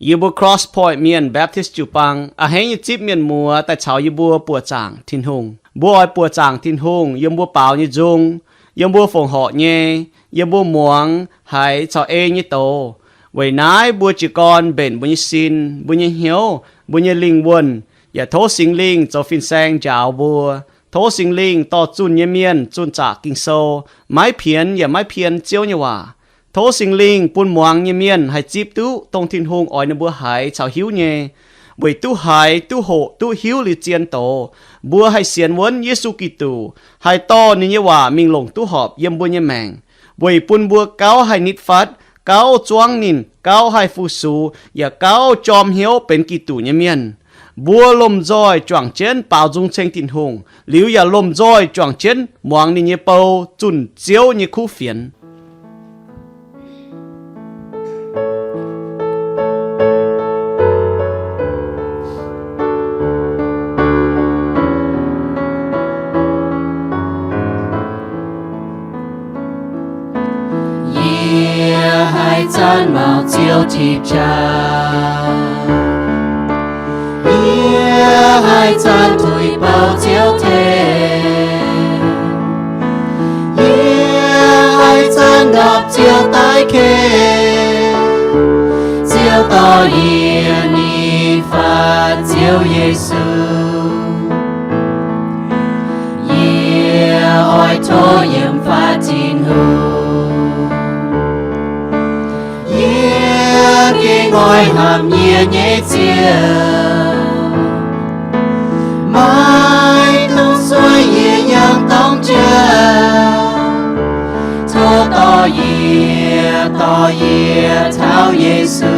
Yie mbuo Cross Point Mienh Baptist jiu-baang a'hneiv nyei zipv mienh muoz daaih caux yie mbuo buoqc zaangc Tin-Hungh. Mbuo oix buoqc zaangc Tin-Hungh yiem mbuo baaux nyei nzung, yiem mbuo fongc horc nyei, yiem mbuo muangx haiz caux ei nyei doz. Weic naaiv mbuo jiez gorn mbenc mbuo nyei sin, mbuo nyei hnyouv, mbuo nyei lingh wuonh, yaac tov Singx Lingh zoux fin-saeng njaaux mbuo. Tov Singx Lingh dorh zunh nyei mienh zunh zaqc Ging-Sou, maiv pienx yaac maiv pien Ziouv nyei waac. Tov Singx Lingh bun muangx nyei mienh haih zipv duqv dongh Tin-Hungh oix ninh mbuo haiz caux hiuv nyei, weic duqv haiz, duqv hoqc, duqv hiuv liuz zien doz, mbuo haih sienx wuonv Yesu Giduc, haih dorh ninh nyei waac mingh longc duqv horpc yiem mbuo nyei maengc, weic bun mbuo gauh haih nitv fatv, gauh zuangv ninh, gauh haih fu-sux, yaac gauh jorm hnyouv benx Giduc nyei mienh. Mbuo lomh nzoih juangc jienv baaux nzung ceng Tin-Hungh, liuz yaac lomh nzoih juangc jienv muangx ninh nyei bou zunh Ziouv nyei kuv fienx. Yie haih zanc mauc Ziouv tipc jaax. Yie haih zanc tuix bouh Ziouv tengx. Yie haih zanc ndorpc Ziouv daiv ken. Ziouv dorh yie nitv fatv Ziouv Yesu. Yie oix tov yiem fatv Tin-Hungh. Yie gengh oix hnamv yie nyei Ziouv. Maiv dungx sueih yie yangh dorng jauv. Tov dorh yie, dorh yie taux Yesu.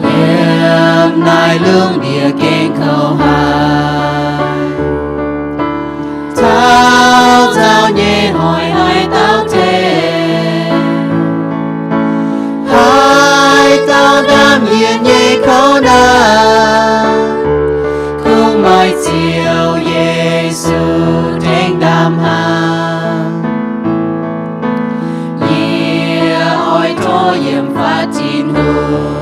Yiem naaiv lungh ndiev gaengh kouv haic. Taux nzauh nyei hoic haaix dauh tengx, haaix dauh ndaamv yie nyei kouv naaic, kungx maaih Ziouv Yesu tengx ndaamv haic. Yie oix tov yiem fatv Tin-Hungh.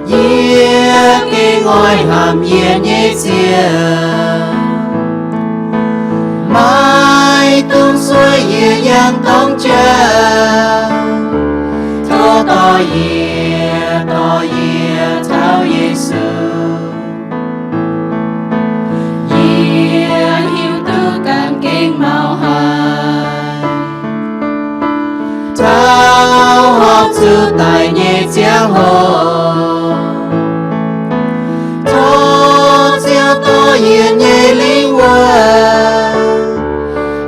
Yie gengh oix hnamv yie nyei Ziouv. Maiv dungx sueih yie yangh dorng jauv. Tov dorh yie, dorh yie taux Yesu. Yie hiuv duqv ganh gengh mauh haic. Taux horpc zuqc daic nyei ziangh hoc, tov Ziouv dorh yie nyei lingh wuonh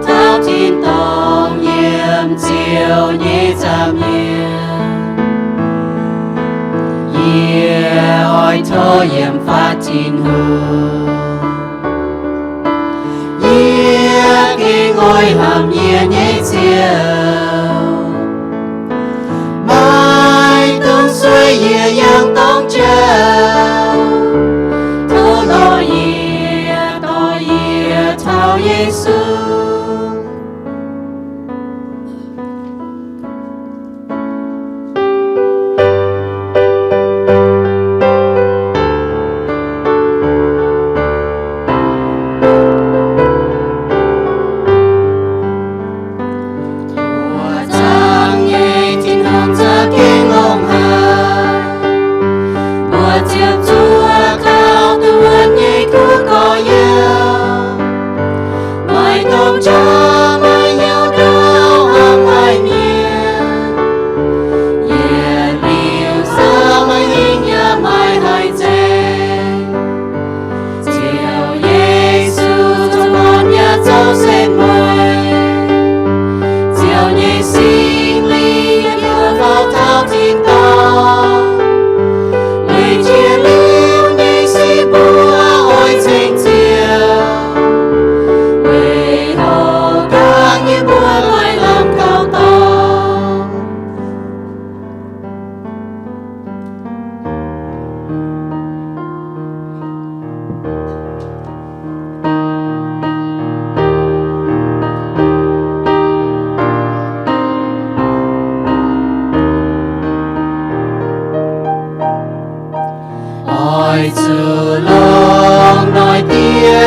taux tin-dorngh yiem Ziouv nyei nza'hmien. Yie oix tov yiem fatv Tin-Hungh. Yie gengh oix hnamv yie nyei Ziouv. Maiv dungx sueih yie yangh dorng jauv. Tov dorh yie, dorh yie taux Yesu.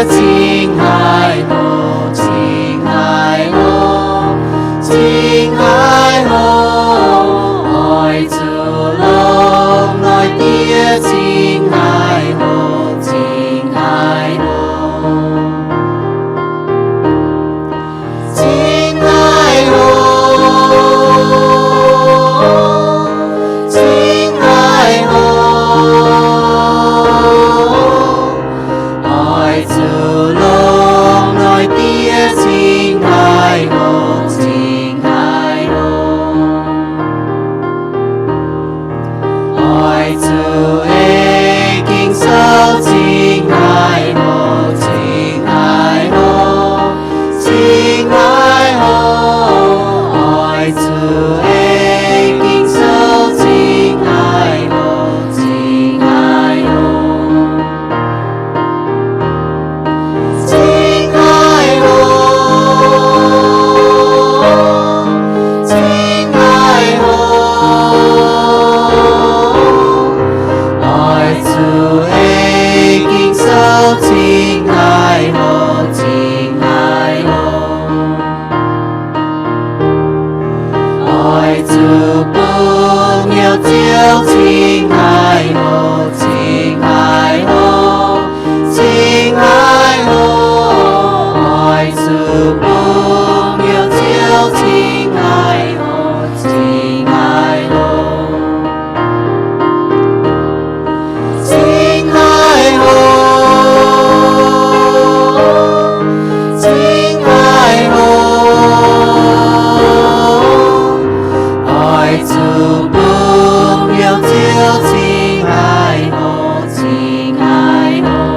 Cingx haic oc, cingx haic oc, cingx haic oc. Oix zuqc longc noic diev cingx haic oc, cingx haic oc. Cingx haic oc, cingx haic oc. Oix zuqc longc noic diev cingx haic oc, cingx haic oc. Oix zuqc ei Ging-Sou cingx haic oc, cingx haic oc, cingx haic oc. Oix zuqc ei Ging-Sou cingx haic oc, cingx haic oc. Cingx haic oc, cingx haic oc. Oix zuqc ei Ging-Sou cingx haic oc, cingx haic oc. Oix zuqc bun hnyouv Ziouv cingx haic oc, cingx haic oc, cingx haic oc. Oix zuqc bun hnyouv Ziouv cingx haic oc, cingx haic oc. Cingx haic oc, cingx haic oc. Oix zuqc bun hnyouv Ziouv cingx haic oc, cingx haic oc.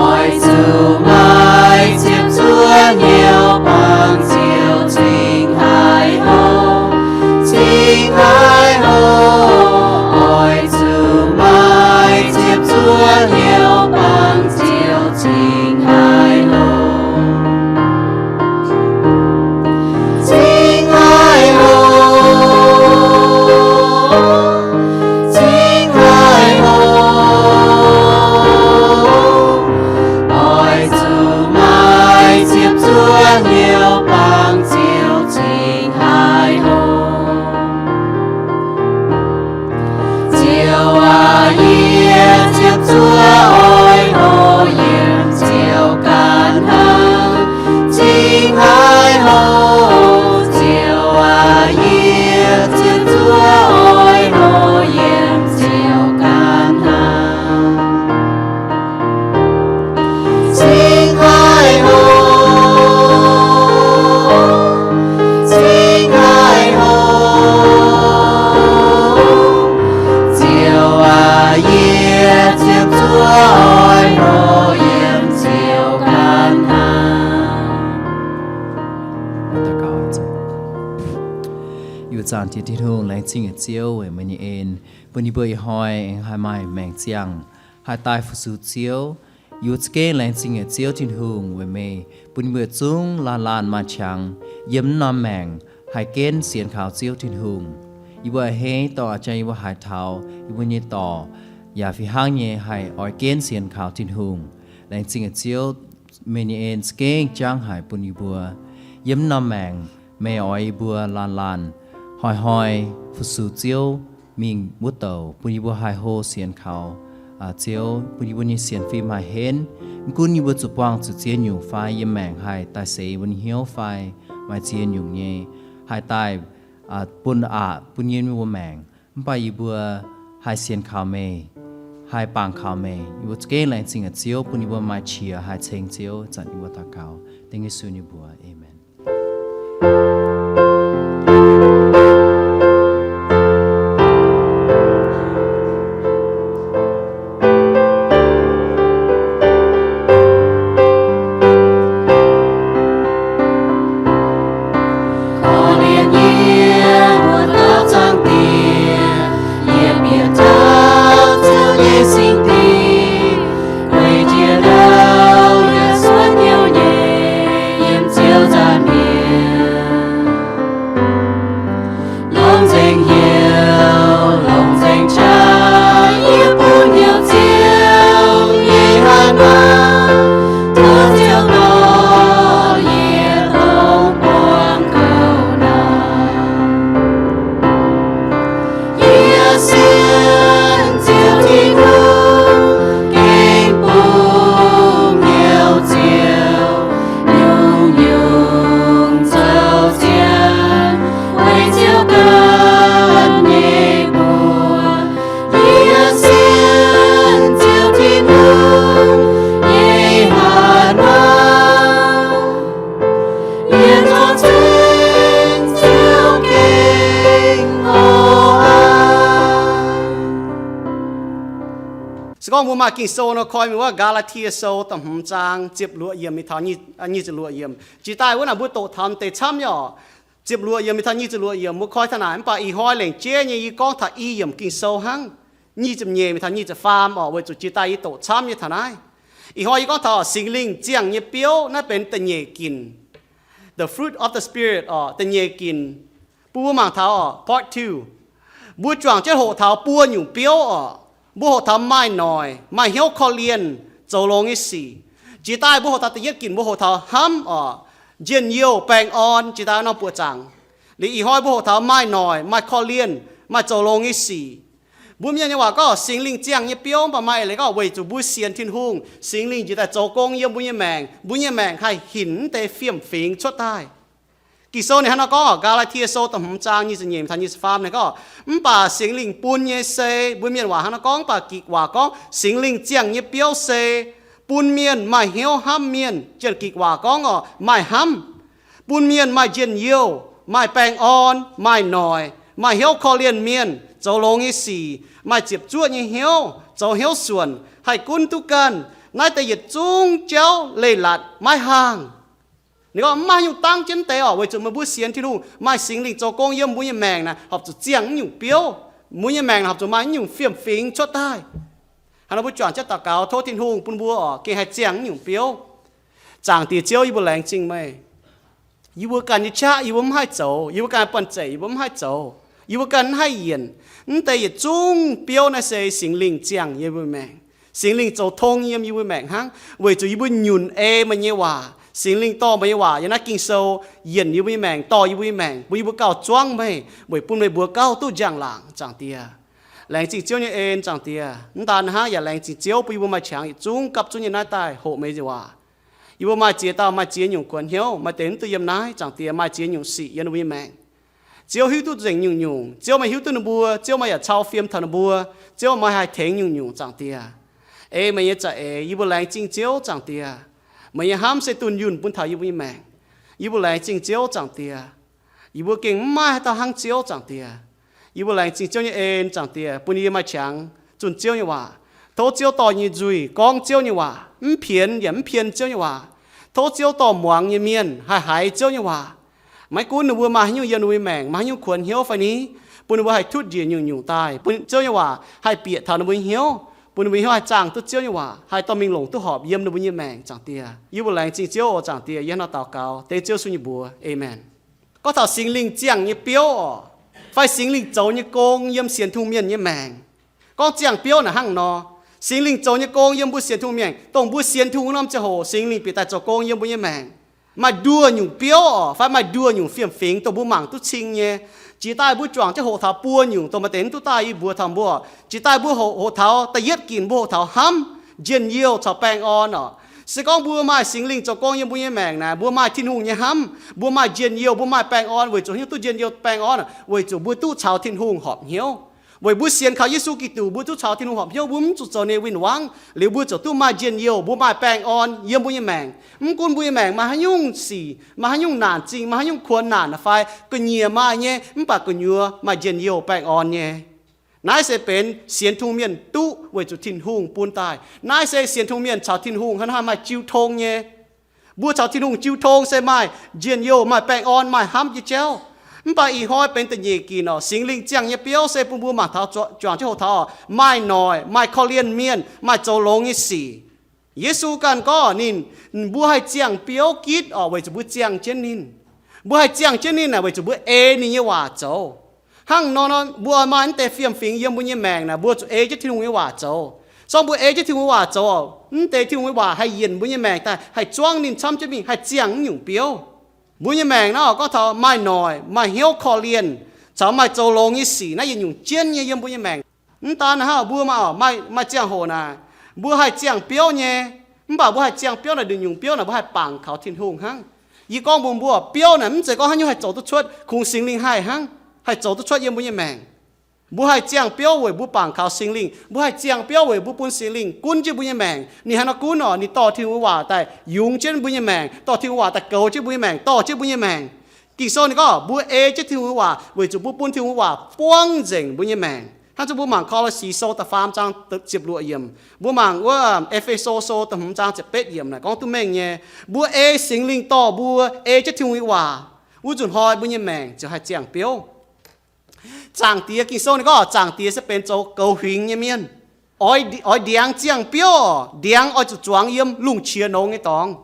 Oix zuqc maaih ziepc zuoqv hnyouv bangc Ziouv cingx haic oc, cingx haic oc. Oix zuqc maaih ziepc zuoqv hnyouv bangc Ziouv cingx haic oc. Cingx haic oc, cingx haic oc. Oix zuqc maaih ziepc zuoqv hnyouv bangc Ziouv cingx haic oc. Ziouv aac, yie ziepc zuoqv oix hlo yiem Ziouv ganh hnangv. Cingx haic oc, Ziouv aac, yie ziepc zuoqv oix hlo yiem Ziouv ganh hnangv. Cingx haic oc, cingx haic oc. Ziouv aac, yie ziepc zuoqv oix hlo yiem Ziouv ganh hnangv. Yie mbuo zaangc Diex Tin-Hungh, laengz zingh nyei Ziouv, weic meih nyei en, bun yie mbuo ih hnoi aengx haih maaih maengc ziangh, haih daaih fu-sux Ziouv. Yie mbuo za'gengh laengz zingh nyei Ziouv Tin-Hungh, weic meih bun yie mbuo zungv laanh laanh maaih qangx yiem naaiv norm maengc haih genv sienx kaux Ziouv Tin-Hungh. Yie mbuo a'hneiv dorh a'jang yie mbuo haaix taux yie mbuo nyei dorc, yaac fih hnangv nyei haih oix genv sienx kaux Tin-Hungh. Laengz zingh nyei Ziouv, meih nyei en za'gengh jangv haic bun yie mbuo. Yiem naaiv norm maengc meih oix yie mbuo laanh laanh hnoi-hnoi fu-sux Ziouv mingh wuov douc, bun yie mbuo haih hlo sienx kaux Ziouv, bun yie mbuo nyei sienx fim haih henv. Mv gunv yie mbuo zuqc buangh zuqc ziex nyungc fai yiem maengc haih daaih seix yie mbuo nyei hnyouv fai maaih ziex nyungc nyei, haih daaih bun aqc bun yie mbuo maengc, mv baac yie mbuo haih sienx kaux meih, haih bangc kaux meih. Yie mbuo za'gengh laengz zingh nyei Ziouv bun yie mbuo maaih qiex haih ceng Ziouv. Zanc yie mbuo daux gaux dengv Yesu nyei mbuox. Aamen. Korv-lienh yie, wuov dauh Zaangc Diex, yie bieqc taux Ziouv nyei singx dinc, gueic jiex ndau yaac suonv hnyouv nyei, yiem Ziouv nza'hmien Gorngv mbuo maaih Ging-Sou nor, koi mingh wuov Gaa^laa^tie Sou da'hmz zaang ziepc luoqc yiemc mingh taux nyic ziepc luoqc yiemc. Jiex daaih wuov naaic mbuo doqc taux deix camv nyei oc. Ziepc luoqc yiemc mingh taux nyic ziepc luoqc yiemc, mbuo koi taux naaic. Mv baac ih hnoi lengc jeiv nyei yie gorngv taux i yiemc Ging-Sou hnangv, nyic ziepc nyeic mingh taux nyic ziepc faam oc, weic zuqc jiex daaih yie doqc camv nyei taux naaiv. Ih hnoi yie gorngv taux Singx Lingh ziangh nyei biouv, naaiv benx da'nyeic ginc, the fruit of the Spirit oc, da'nyeic ginc. Bun mbuo mangc taux oc, part two. Mbuo juangc jienv hoqc taux buo nyungc biouv oc. Mbuo hoqc taux maaih noic, maaih hnyouv korv-lienh, zoux longx nyei sic. Jiex daaih mbuo hoqc taux da'yietv ginc, mbuo hoqc taux hnamv oc, njien-youh, baengh orn, jiex daaih norm buoqc zaangc. Liuz ih hnoi mbuo hoqc taux maaih noic, maaih korv-lienh, maaih zoux longx nyei sic. Mbuo mienh nyei waac gorngv Singx Lingh ziangh nyei biouv, mv baac maaih eix leiz gorngv weic zuqc mbuo sienx Tin-Hungh, Singx Lingh njiec daaih zoux gong yiem mbuo nyei maengc, mbuo nyei maengc haih hinc mv deix fiem-fingx cuotv daaih. Ging-Sou ninh hnangv nor gorngv oc, Gaa^laa^tie Sou da'hmz zaang nyic ziepc nyeic taux nyic ziepc faam ninh gorngv, mv baac Singx Lingh bun nyei se, mbuo mienh waac hnangv nor gorngv, mv baac Gikc waac gorngv Singx Lingh ziangh nyei biouv se bun mienh maaih hnyouv hnamv mienh. Janx-Gikc waac gorngv oc, maaih hnamv, bun mienh maaih njien-youh, maaih baengh orn, maaih noic, maaih hnyouv korv-lienh mienh, zoux longx nyei sic, maaih ziepc zuoqv nyei hnyouv, zoux hnyouv suonc, haih gunv duqv ganh. Naaiv deix yietc zungv jauv leiz-latc maiv haangh. Ninh gorngv maiv nyungc dangv jienv deix oc, weic zuqc meih mbuo sienx Tin-Hungh, maaih Singx Lingh zoux gong yiem mbuo nyei maengc naaic, horpc zuqc ziangh naaiv nyungc biouv. Mbuo nyei maengc naaic horpc zuqc maaih naaiv nyungc fiem-fingx cuotv daaih. Hnangv nor mbuo juangc jienv daux gaux tov Tin-Hungh bun mbuo oc, gengh haih ziangh naaiv nyungc biouv. Zaangc Diex Ziouv, yie mbuo laengz zingh meih. Yie mbuo ganh nyei qaqv yie mbuo mv haih zoux, yie mbuo ganh nyei banh zeic yie mbuo mv haih zoux, yie mbuo ganh mv haih yienc. Mv deix yietc zungv biouv naaiv se Singx Lingh ziangh yiem yie mbuo maengc. Singx Lingh zoux tong yiem yie mbuo maengc hnangv, weic zuqc yie mbuo nyunc ei meih nyei waac. Singx Lingh dorh meih nyei waac yiem naaiv Ging-Sou yienc yie mbuo nyei maengc, dorh yie mbuo nyei maengc, bun yie mbuo gauh zuangv meih, weic bun meih mbuox gauh duqv njang-laangc, Zaangc Diex. Laengz zingh Ziouv nyei en, Zaangc Diex. Mv daan hnangv yaac laengz zingh Ziouv bun yie mbuo maaih qangx yietc zungv gapv zunv nyei naaiv daaih hoqc meih nyei waac. Yie mbuo maaih ziex dauh maaih ziex nyungc kuonx hnyouv, maaih deix mv duqv yiem naaiv, Zaangc Diex, maaih ziex nyungc sic yiem ninh mbuo nyei maengc. Ziouv hiuv duqv nzengc nyungc-nyungc. Ziouv meih hiuv duqv ninh mbuo. Ziouv meih yaac cau fiem taux ninh mbuo. Ziouv meih haih tengx nyungc-nyungc, Zaangc Diex. Ei meih nyei za'eix, yie mbuo laengz zingh Ziouv, Zaangc Diex. Meih nyei hnamv se dunh yunh bun taux yie mbuo nyei maengc. Yie mbuo laengz zingh Ziouv, Zaangc Diex. Yie mbuo gengh mv maaih haaix dauh hnangv Ziouv, Zaangc Diex. Yie mbuo laengz zingh Ziouv nyei en, Zaangc Diex, bun yie maaih qangx zunh Ziouv nyei waac. Tov Ziouv dorh yie nyei nzuih gorngv Ziouv nyei waac, mv pienx yaac mv pien Ziouv nyei waac. Tov Ziouv dorh muangx nyei mienh haih haiz Ziouv nyei waac. Maiv gunv ninh mbuo maaih haaix nyungc yiem ninh mbuo nyei maengc, maaih haaix nyungc kuonx hnyouv fai ni, bun ninh mbuo haih tutv njiec nyungc-nyungc daaih, bun Ziouv nyei waac haih bieqc taux ninh mbuo nyei hnyouv, bun ninh mbuo nyei hnyouv haih zaangh duqv Ziouv nyei waac, haih dorh mingh longc duqv horpc yiem ninh mbuo nyei maengc, Zaangc Diex. Yie mbuo laengz zingh Ziouv oc, Zaangc Diex. Yie hnangv nor daux gaux dengv Ziouv Yesu nyei mbuox, aamen. Gorngv taux Singx Lingh ziangh nyei biouv oc, fai Singx Lingh zoux nyei gong yiem sienx Tin-Hungh mienh nyei maengc. Gorngv ziangh biouv naaic hnangv nor, Singx Lingh zoux nyei gong yiem mbuo sienx Tin-Hungh maengc, dongh mbuo sienx Tin-Hungh wuov norm ziangh hoc Singx Lingh bieqc daaih zoux gong yiem mbuo nyei maengc. Maaih nduoh nyungc biouv oc, fai maaih nduoh nyungc fiem-fingx dongh mbuo mangc duqv cing nyei. Jiex daaih mbuo juangc jienv hoqc taux buo nyungc dongh maaih deix mv duqv daaih yie mbuox taux mbuo. Jiex daaih mbuo hoqc, hoqc taux da'yietv ginc mbuo hoqc taux hnamv, njien-youh caux baengh orn oc. Se gorngv mbuo maaih Singx Lingh zoux gong yiem mbuo nyei maengc naaic, mbuo maaih Tin-Hungh nyei hnamv, mbuo maaih njien-youh, mbuo maaih baengh orn. Weic zuqc hiuv duqv njien-youh baengh orn, weic zuqc mbuo duqv caux Tin-Hungh horpc hnyouv. Weic mbuo sienx kaux Yesu Giduc, mbuo duqv caux Tin-Hungh horpc hnyouv, mbuo mv zuqc zoux ninh win-wangv. Liuz mbuo ziouc duqv maaih njien-youh, mbuo maaih baengh orn yiem mbuo nyei maengc. Mv gunv mbuo nyei maengc maaih haaix nyungc sic, maaih haaix nyungc naanc zingh, maaih haaix nyungc kuonx naanc fai gu'nyuoz maaih nyei, mv baac gu'nyuoz maaih njien-youh baengh orn nyei. Naaiv se benx sienx Tin-Hungh mienh duqv weic zuqc Tin-Hungh bun daaih. Naaiv se sienx Tin-Hungh mienh caux Tin-Hungh hnangv haaix maaih jiu tong nyei. Mbuo caux Tin-Hungh jiu tong se maaih njien-youh, maaih baengh orn, maaih hnamv nyei jauv. Mv baac ih hnoi benx da'nyeic ginc oc, Singx Lingh ziangh nyei biouv se bun mbuo mangc taux, juangc jienv hoqc taux oc, maaih noic, maaih korv-lienh mienh, maaih zoux longx nyei sic. Yesu ganh gorngv ninh, mbuo haih ziangh biouv gitv oc, weic zuqc mbuo ziangh jienv ninh. Mbuo haih ziangh jienv ninh naaic weic zuqc mbuo ei ninh nyei waac zoux. Hnangv nor, nor mbuo maaih mv deix fiem-fingx yiem mbuo nyei maengc naaic, mbuo zuqc ei jienv Tin-Hungh nyei waac zoux. Zorngv mbuo ei jienv Tin-Hungh nyei waac zoux oc, mv deix Tin-Hungh nyei waac haih yienc mbuo nyei maengc daaih, haih zuangv ninh camv jienv mingh, haih ziangh naaiv nyungc biouv. Mbuo nyei maengc naaiv oc, gorngv taux maaih noic, maaih hnyouv korv-lienh, caux maaih zoux longx nyei sic, naaiv yietc nyungc jienv nyei yiem mbuo nyei maengc. Mv daan hnangv, mbuo maaih, maaih, maaih ziangh hoc naaic, mbuo haih ziangh biouv nyei. Mv baac mbuo haih ziangh biouv naaic, ninh nyungc biouv naaic mbuo haih bangc kaux Tin-Hungh hnangv. Yie gorngv mbuox mbuo, biouv naaic mv zeiz gorngv haaix nyungc haih zoux duqv cuotv, kungx Singx Lingh haih hnangv, haih zoux duqv cuotv yiem mbuo nyei maengc. Mbuo haih ziangh biouv weic mbuo bangc kaux Singx Lingh. Mbuo haih ziangh biouv weic mbuo bun Singx Lingh gunv jienv mbuo nyei maengc. Ninh haaix nor gunv oc? Ninh dorh Tin-Hungh waac daaih yungz jienv mbuo nyei maengc, dorh Tin-Hungh waac daaih goux jienv mbuo nyei maengc, dorh jienv mbuo nyei maengc. Ging-Sou ninh gorngv mbuo ei jienv Tin-Hungh waac weic zuqc mbuo bun Tin-Hungh waac buangv nzengc mbuo nyei maengc. Hnangv zuqc mbuo mangc Ko^lo^si Sou da'faam zaang ziepc luoqc yiemc, mbuo mangc wuov E^fe^so Sou da'hmz zaang ziepc betv yiemc naaic gorngv duqv mengh nyei, mbuo ei Singx Lingh dorh mbuo, ei jienv Tin-Hungh nyei waac, wuov nzunc hnoi mbuo nyei maengc ziouc haih ziangh biouv. Zaangc Diex, Ging-Sou ninh gorngv Zaangc Diex se benx zoux goux huingx nyei mienh. Oix, oix ndiangx ziangh biouv, ndiangx oix zuqc zuangx yiem lungh qiex nongx nyei dorngx.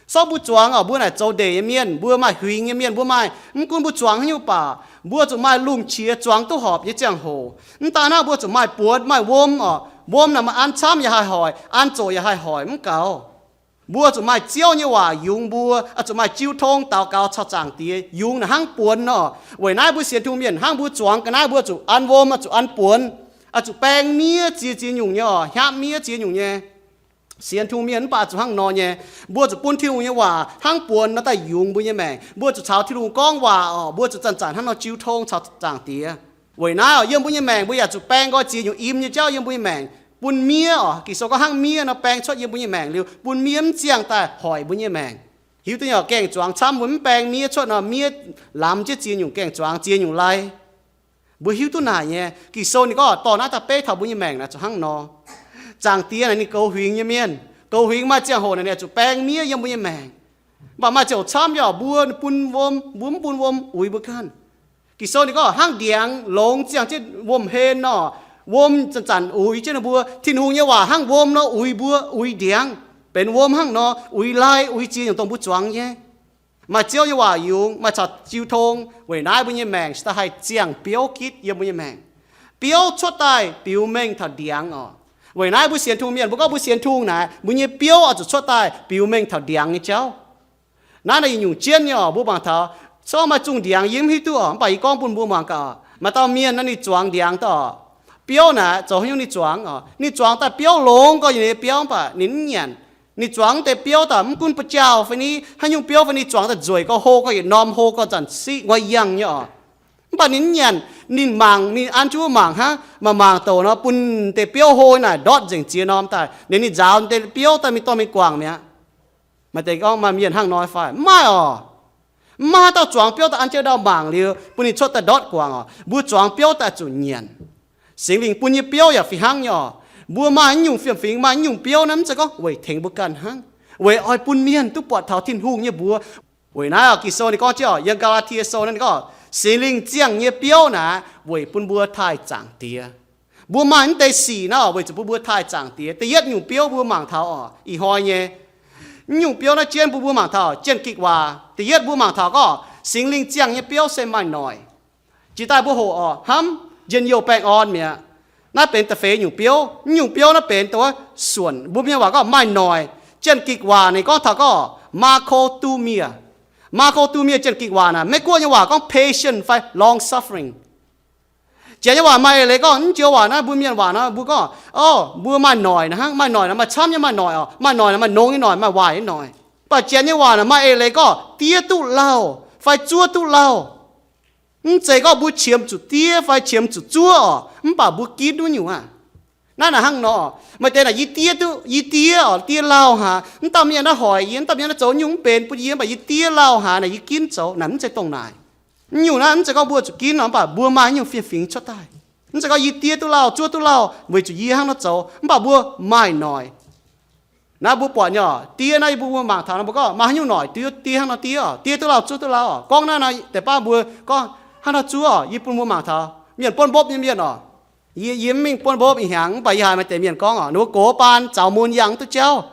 Sortv mbuo zuangx oc, mbuo naaic zoux ndeic nyei mienh, mbuo maaih huingx nyei mienh, mbuo maaih, mv gunv mbuo zuangx haaix nyungc baac, mbuo zuqc maaih lungh qiex zuangx duqv horpc nyei ziangh hoc. Mv daan naaiv mbuo zuqc maaih buonx, maaih wuom oc. Wuom naaic maaih an camv yaac haih hoic, an zoqc yaac haih hoic, mv gaux. Mbuo zuqc maaih Ziouv nyei waac yungz mbuo, oix zuqc maaih jiu tong daux gaux caux Zaangc Diex yungz naaic hnangv buonx nor. Weic naaiv mbuo sienx Tin-Hungh mienh hnangv mbuo zuangx ga'naaiv mbuo zuqc an wuom, oix zuqc an buonx, oix zuqc baeng miev ziex ziex nyungc nyei oc, hnyapv miev ziex nyungc nyei. Sienx Tin-Hungh mienh mv baac zuqc hnangv nor nyei. Mbuo zuqc bun Tin-Hungh nyei waac hnangv buonx nor daaih yungz mbuo nyei maengc. Mbuo zuqc caux Tin-Hungh gorngv waac oc, mbuo zuqc zanc-zanc hnangv nor jiu tong caux Zaangc Diex. Weic naaiv oc, yiem mbuo nyei maengc mbuo yaac zuqc baeng nqoi ziex nyungc im nyei jauv yiem mbuo nyei maengc, bun miev oc, Ging-Sou gorngv hnangv miev nor baeng cuotv yiem mbuo nyei maengc liuz, bun miev mv ziangh daaih hoic mbuo nyei maengc. Hiuv duqv nyei oc, gaeng-zuangx camv mbuo mv baeng miev cuotv nor, miev lamz jienv ziex nyungc gaeng-zuangx, ziex nyungc lai. Mbuo hiuv duqv naaic nyei. Ging-Sou ninh gorngv dorh naaiv daaih beiv taux mbuo nyei maengc naaic zuqc hnangv nor. Zaangc Diex naaic ninh goux huingx nyei mienh. Goux huingx maaih ziangh hoc naaic ninh zuqc baeng miev yiem mbuo nyei maengc. Mv baac maaih ziangh hoc camv yaac mbuo bun wuom, mbuo mv bun wuom uix mbuo ganh. Ging-Sou ninh gorngv hnangv ndiangx longx ziangh jienv wuom hlen nor, wuom zanc-zanc uix jienv ninh mbuo. Tin-Hungh nyei waac hnangv wuom nor uix mbuo, uix ndiangx, benx wuom hnangv nor uix lai, uix ziex nyungc dongh mbuo zuangx nyei. Maaih Ziouv nyei waac yungz, maaih caux jiu tong, weic naaiv mbuo nyei maengc cingx daaih haih ziangh biouv gitv yiem mbuo nyei maengc. Biouv cuotv daaih biux mengh taux ndiangx oc. Weic naaiv mbuo sienx Tin-Hungh mienh, mbuo gorngv mbuo sienx Tin-Hungh naaic, mbuo nyei biouv oix zuqc cuotv daaih biux mengh taux ndiangx nyei jauv. Naaiv naaic yietc nyungc jienv nyei oc, mbuo mangc taux, sortv maaih zungh ndiangx yie mv hiuv duqv oc, mv baac yie gorngv bun mbuo muangx gaax. Maaih dauh mienh naaiv ninh zuangx ndiangx daaih oc. Biouv naaic zoux haaix nyungc ninh zuangx oc? Ninh zuangx daaih biouv longx gorx yietc nyei biauv, mv baac ninh mv nyanc. Ninh zuangx deix biouv daaih mv gunv ba'jaauh fai ni haaix nyungc biouv fai ni, zuangx daaih nzueic gorx, hlo gorx yietc norm, hlo gorx zanc siqv, nguaih yangh nyei oc. Mv baac ninh mv nyanc. Ninh mangc, ninh an jienv wuov mangc hnangv, mangc mangc douc nor bun deix biouv hlo naaic ndortv nzengc ziex norm daaih. Ninh, ninh nzaaux deix biouv daaih mingh dorh mingh guangc mi'aqv. Maaih deix gorngv maaih mienh hnangv nor fai? Mv maaih oc. Mv maaih haaix dauh zuangx biouv daaih an jienv ndau mangc liuz bun ninh cuotv daaih ndortv guangc oc. Mbuo zuangx biouv daaih zuqc nyanc. Singx Lingh bun nyei biouv yaac fih hnangv nyei oc. Mbuo maaih naaiv nyungc fiem-fingx, maaih naaiv nyungc biouv naaiv mv zeiz gorngv weic tengx mbuo ganh hnangv, weic oix bun mienh duqv buatc taux Tin-Hungh nyei mbuox. Weic naaiv oc, Ging-Sou ninh gorngv jienv oc, yiem Gaa^laa^tie Sou naaiv ninh gorngv Singx Lingh ziangh nyei biouv naaic weic bun mbuo taaih Zaangc Diex. Mbuo maaih naaiv deix sic naaiv oc, weic zuqc bun mbuo taaih Zaangc Diex. Da'yietv nyungc biouv mbuo mangc taux oc, ih hnoi nyei. Naaiv nyungc biouv naaiv jienv bun mbuo mangc taux jien-gikc waac. Da'yietv mbuo mangc taux gorngv Singx Lingh ziangh nyei biouv se maaih noic. Jiex daaih mbuo hoqc oc, hnamv njien-youh baengh orn mi'aqv. Naaiv benx da'feix nyungc biouv. Naaiv nyungc biouv naaiv benx dongh wuov suonc, mbuo mienh waac gorngv maaih noic. Jien-gikc waac ninh gorngv taux gorngv macrothumia. Macrothumia jien-gikc waac naaic, Meiv-Guoqv nyei waac gorngv patient fai long suffering. Janx nyei waac maaih eix leiz gorngv, mv joux waac naaiv mbuo mienh waac naaiv mbuo gorngv, o, mbuo maaih noic naaiv hnangv. Maaih noic naaic maaih camv nyei, maaih noic oc. Maaih noic naaic maaih nongx nyei noic, maaih waaic nyei noic. Mv baac Janx nyei waac naaic maaih eix leiz gorngv diev duqv lauh fai zuov duqv lauh. Mv zeiz gorngv mbuo qiemx zuqc diev fai qiemx zuqc zuov oc, mv baac mbuo ginv wuov nyungc aqv. Naaiv naaic hnangv nor, maaih deix naaic yie diev duqv, yie diev oc, diev lauh haaix, mv dauh mienh naaiv hoic yie, mv dauh mienh naaiv zoux nyungc mv benx bun yie, mv baac yie diev lauh haaix naaic yie ginv zoux naaic, mv zeiz dongh naaic. Naaiv nyungc naaiv mv zeiz gorngv mbuo zuqc ginv nor, mv baac mbuo maaih naaiv nyungc fiem-fingx cuotv daaih. Mv zeiz gorngv yie diev duqv lauh, zuov duqv lauh weic zuqc yie hnangv nor zoux, mv baac mbuo maaih noic. Naaiv mbuo buatc nyei oc, diev naaiv yie bun mbuo mangc taux nor, mbuo gorngv maaih haaix nyungc noic diev, diev hnangv nor diev oc, diev duqv lauh, zuov duqv lauh oc. Gorngv naaiv nor, deix baav mbuo gorngv hnangv nor zuov oc, yie bun mbuo mangc taux mienh buonv mbopv nyei mienh oc. Yie, yie mv mingh buonv mbopv ih hnyangx, mv baac yie haiz maaih deix mienh gorngv oc, ninh mbuo gox baan zaux mun yangh duqv jauv,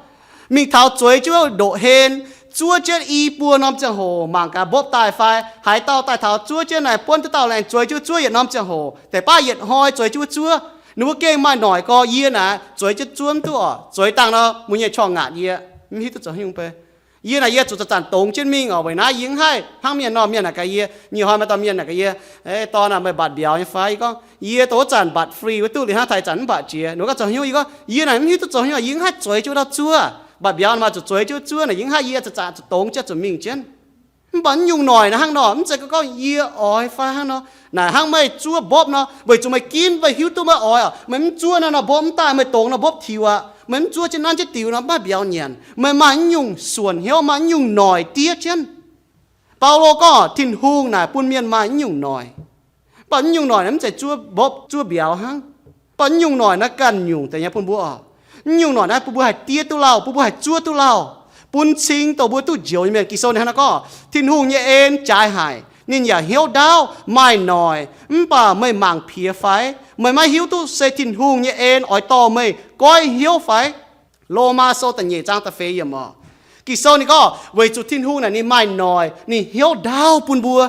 mingh taux zueiz jienv ndoqc hlen, zuov jienv i buo norm ziangh hoc, mangc gaax mbopv daaih fai. Haaix dauh daaih taux zuov jienv naaic, buonv duqv dauh laengz, zueiz jienv zuov yietc norm ziangh hoc, deix baav yietc hnoi zueiz jienv zuov. Ninh mbuo gengh maaih noic gorx, yie naaic zueiz jienv zuov mv duqv oc. Zueiz dangh nor, mbuo nyei qorngh ngaatc yie, mv hiuv duqv zoux haaix nyungc bei. Yie naaic yie zuqc zanc-zanc dongz jienv mingh oc. Weic naaiv yie mv haih hnangv mienh nor, mienh naaic gaax yie, nyic hnoi maaih dauh mienh naaic gaax yie, Dorn aah, meih mbatc mbiauz nyei fai? Yie gorngv, yie dongh wuov zanc mbatc free wuov duqv, liuz hnangv taux ih zanc mv mbatc jiex. Ninh mbuo gorngv zoux haaix nyungc? Yie gorngv, yie naaic mv hiuv duqv zoux haaix nyungc, yie mv haih zueiz jienv wuov dauh zuov. Mbatc mbiauz naaic maaih zuqc zueiz jienv wuov zuov naaic, yie mv haih, yie zanc-zanc zuqc dongz jienv zuqc mingh jienv. Mv baac naaiv nyungc noic naaic hnangv nor, mv zeiz gorngv yie oix fai hnangv nor. Naaic hnangv meih zuov mbopv nor, weic zuqc meih ginv, meih hiuv duqv meih oix oc. Meih mv zuov naaiv nor mbopv mv daaih, meih dongz nor mbopv tiux aqv. Meih mv zuov jienv nanv jienv diux nor mv maaih mbiauz nyanc. Meih maaih naaiv nyungc suonc hnyouv, maaih naaiv nyungc noic diev jienv. Baulo gorngv Tin-Hungh naaic bun mienh maaih naaiv nyungc noic. Mv baac mv nyungc noic naaiv mv zeiz zuov mbopv zuov mbiauz hnangv. Mv baac mv nyungc noic naaiv ganh nyungc deix nyei bun mbuo oc. Mv nyungc noic naaiv bun mbuo haih diev duqv lauh, bun mbuo haih zuov duqv lauh, bun cing dongh mbuo duqv njoux nyei mienh. Ging-Sou ninh hnangv naaiv gorngv, Tin-Hungh nyei en jaaix haic, ninh yaac hnyouv ndaauv, maaih noic. Mv baac meih mangc piex fai? Meih maiv hiuv duqv se Tin-Hungh nyei en oix dorh meih goiv hnyouv fai? Lomaa Sou da'nyeic zaang da'feix yiemc oc. Ging-Sou ninh gorngv weic zuqc Tin-Hungh naaic ninh maaih noic, ninh hnyouv ndaauv bun mbuo.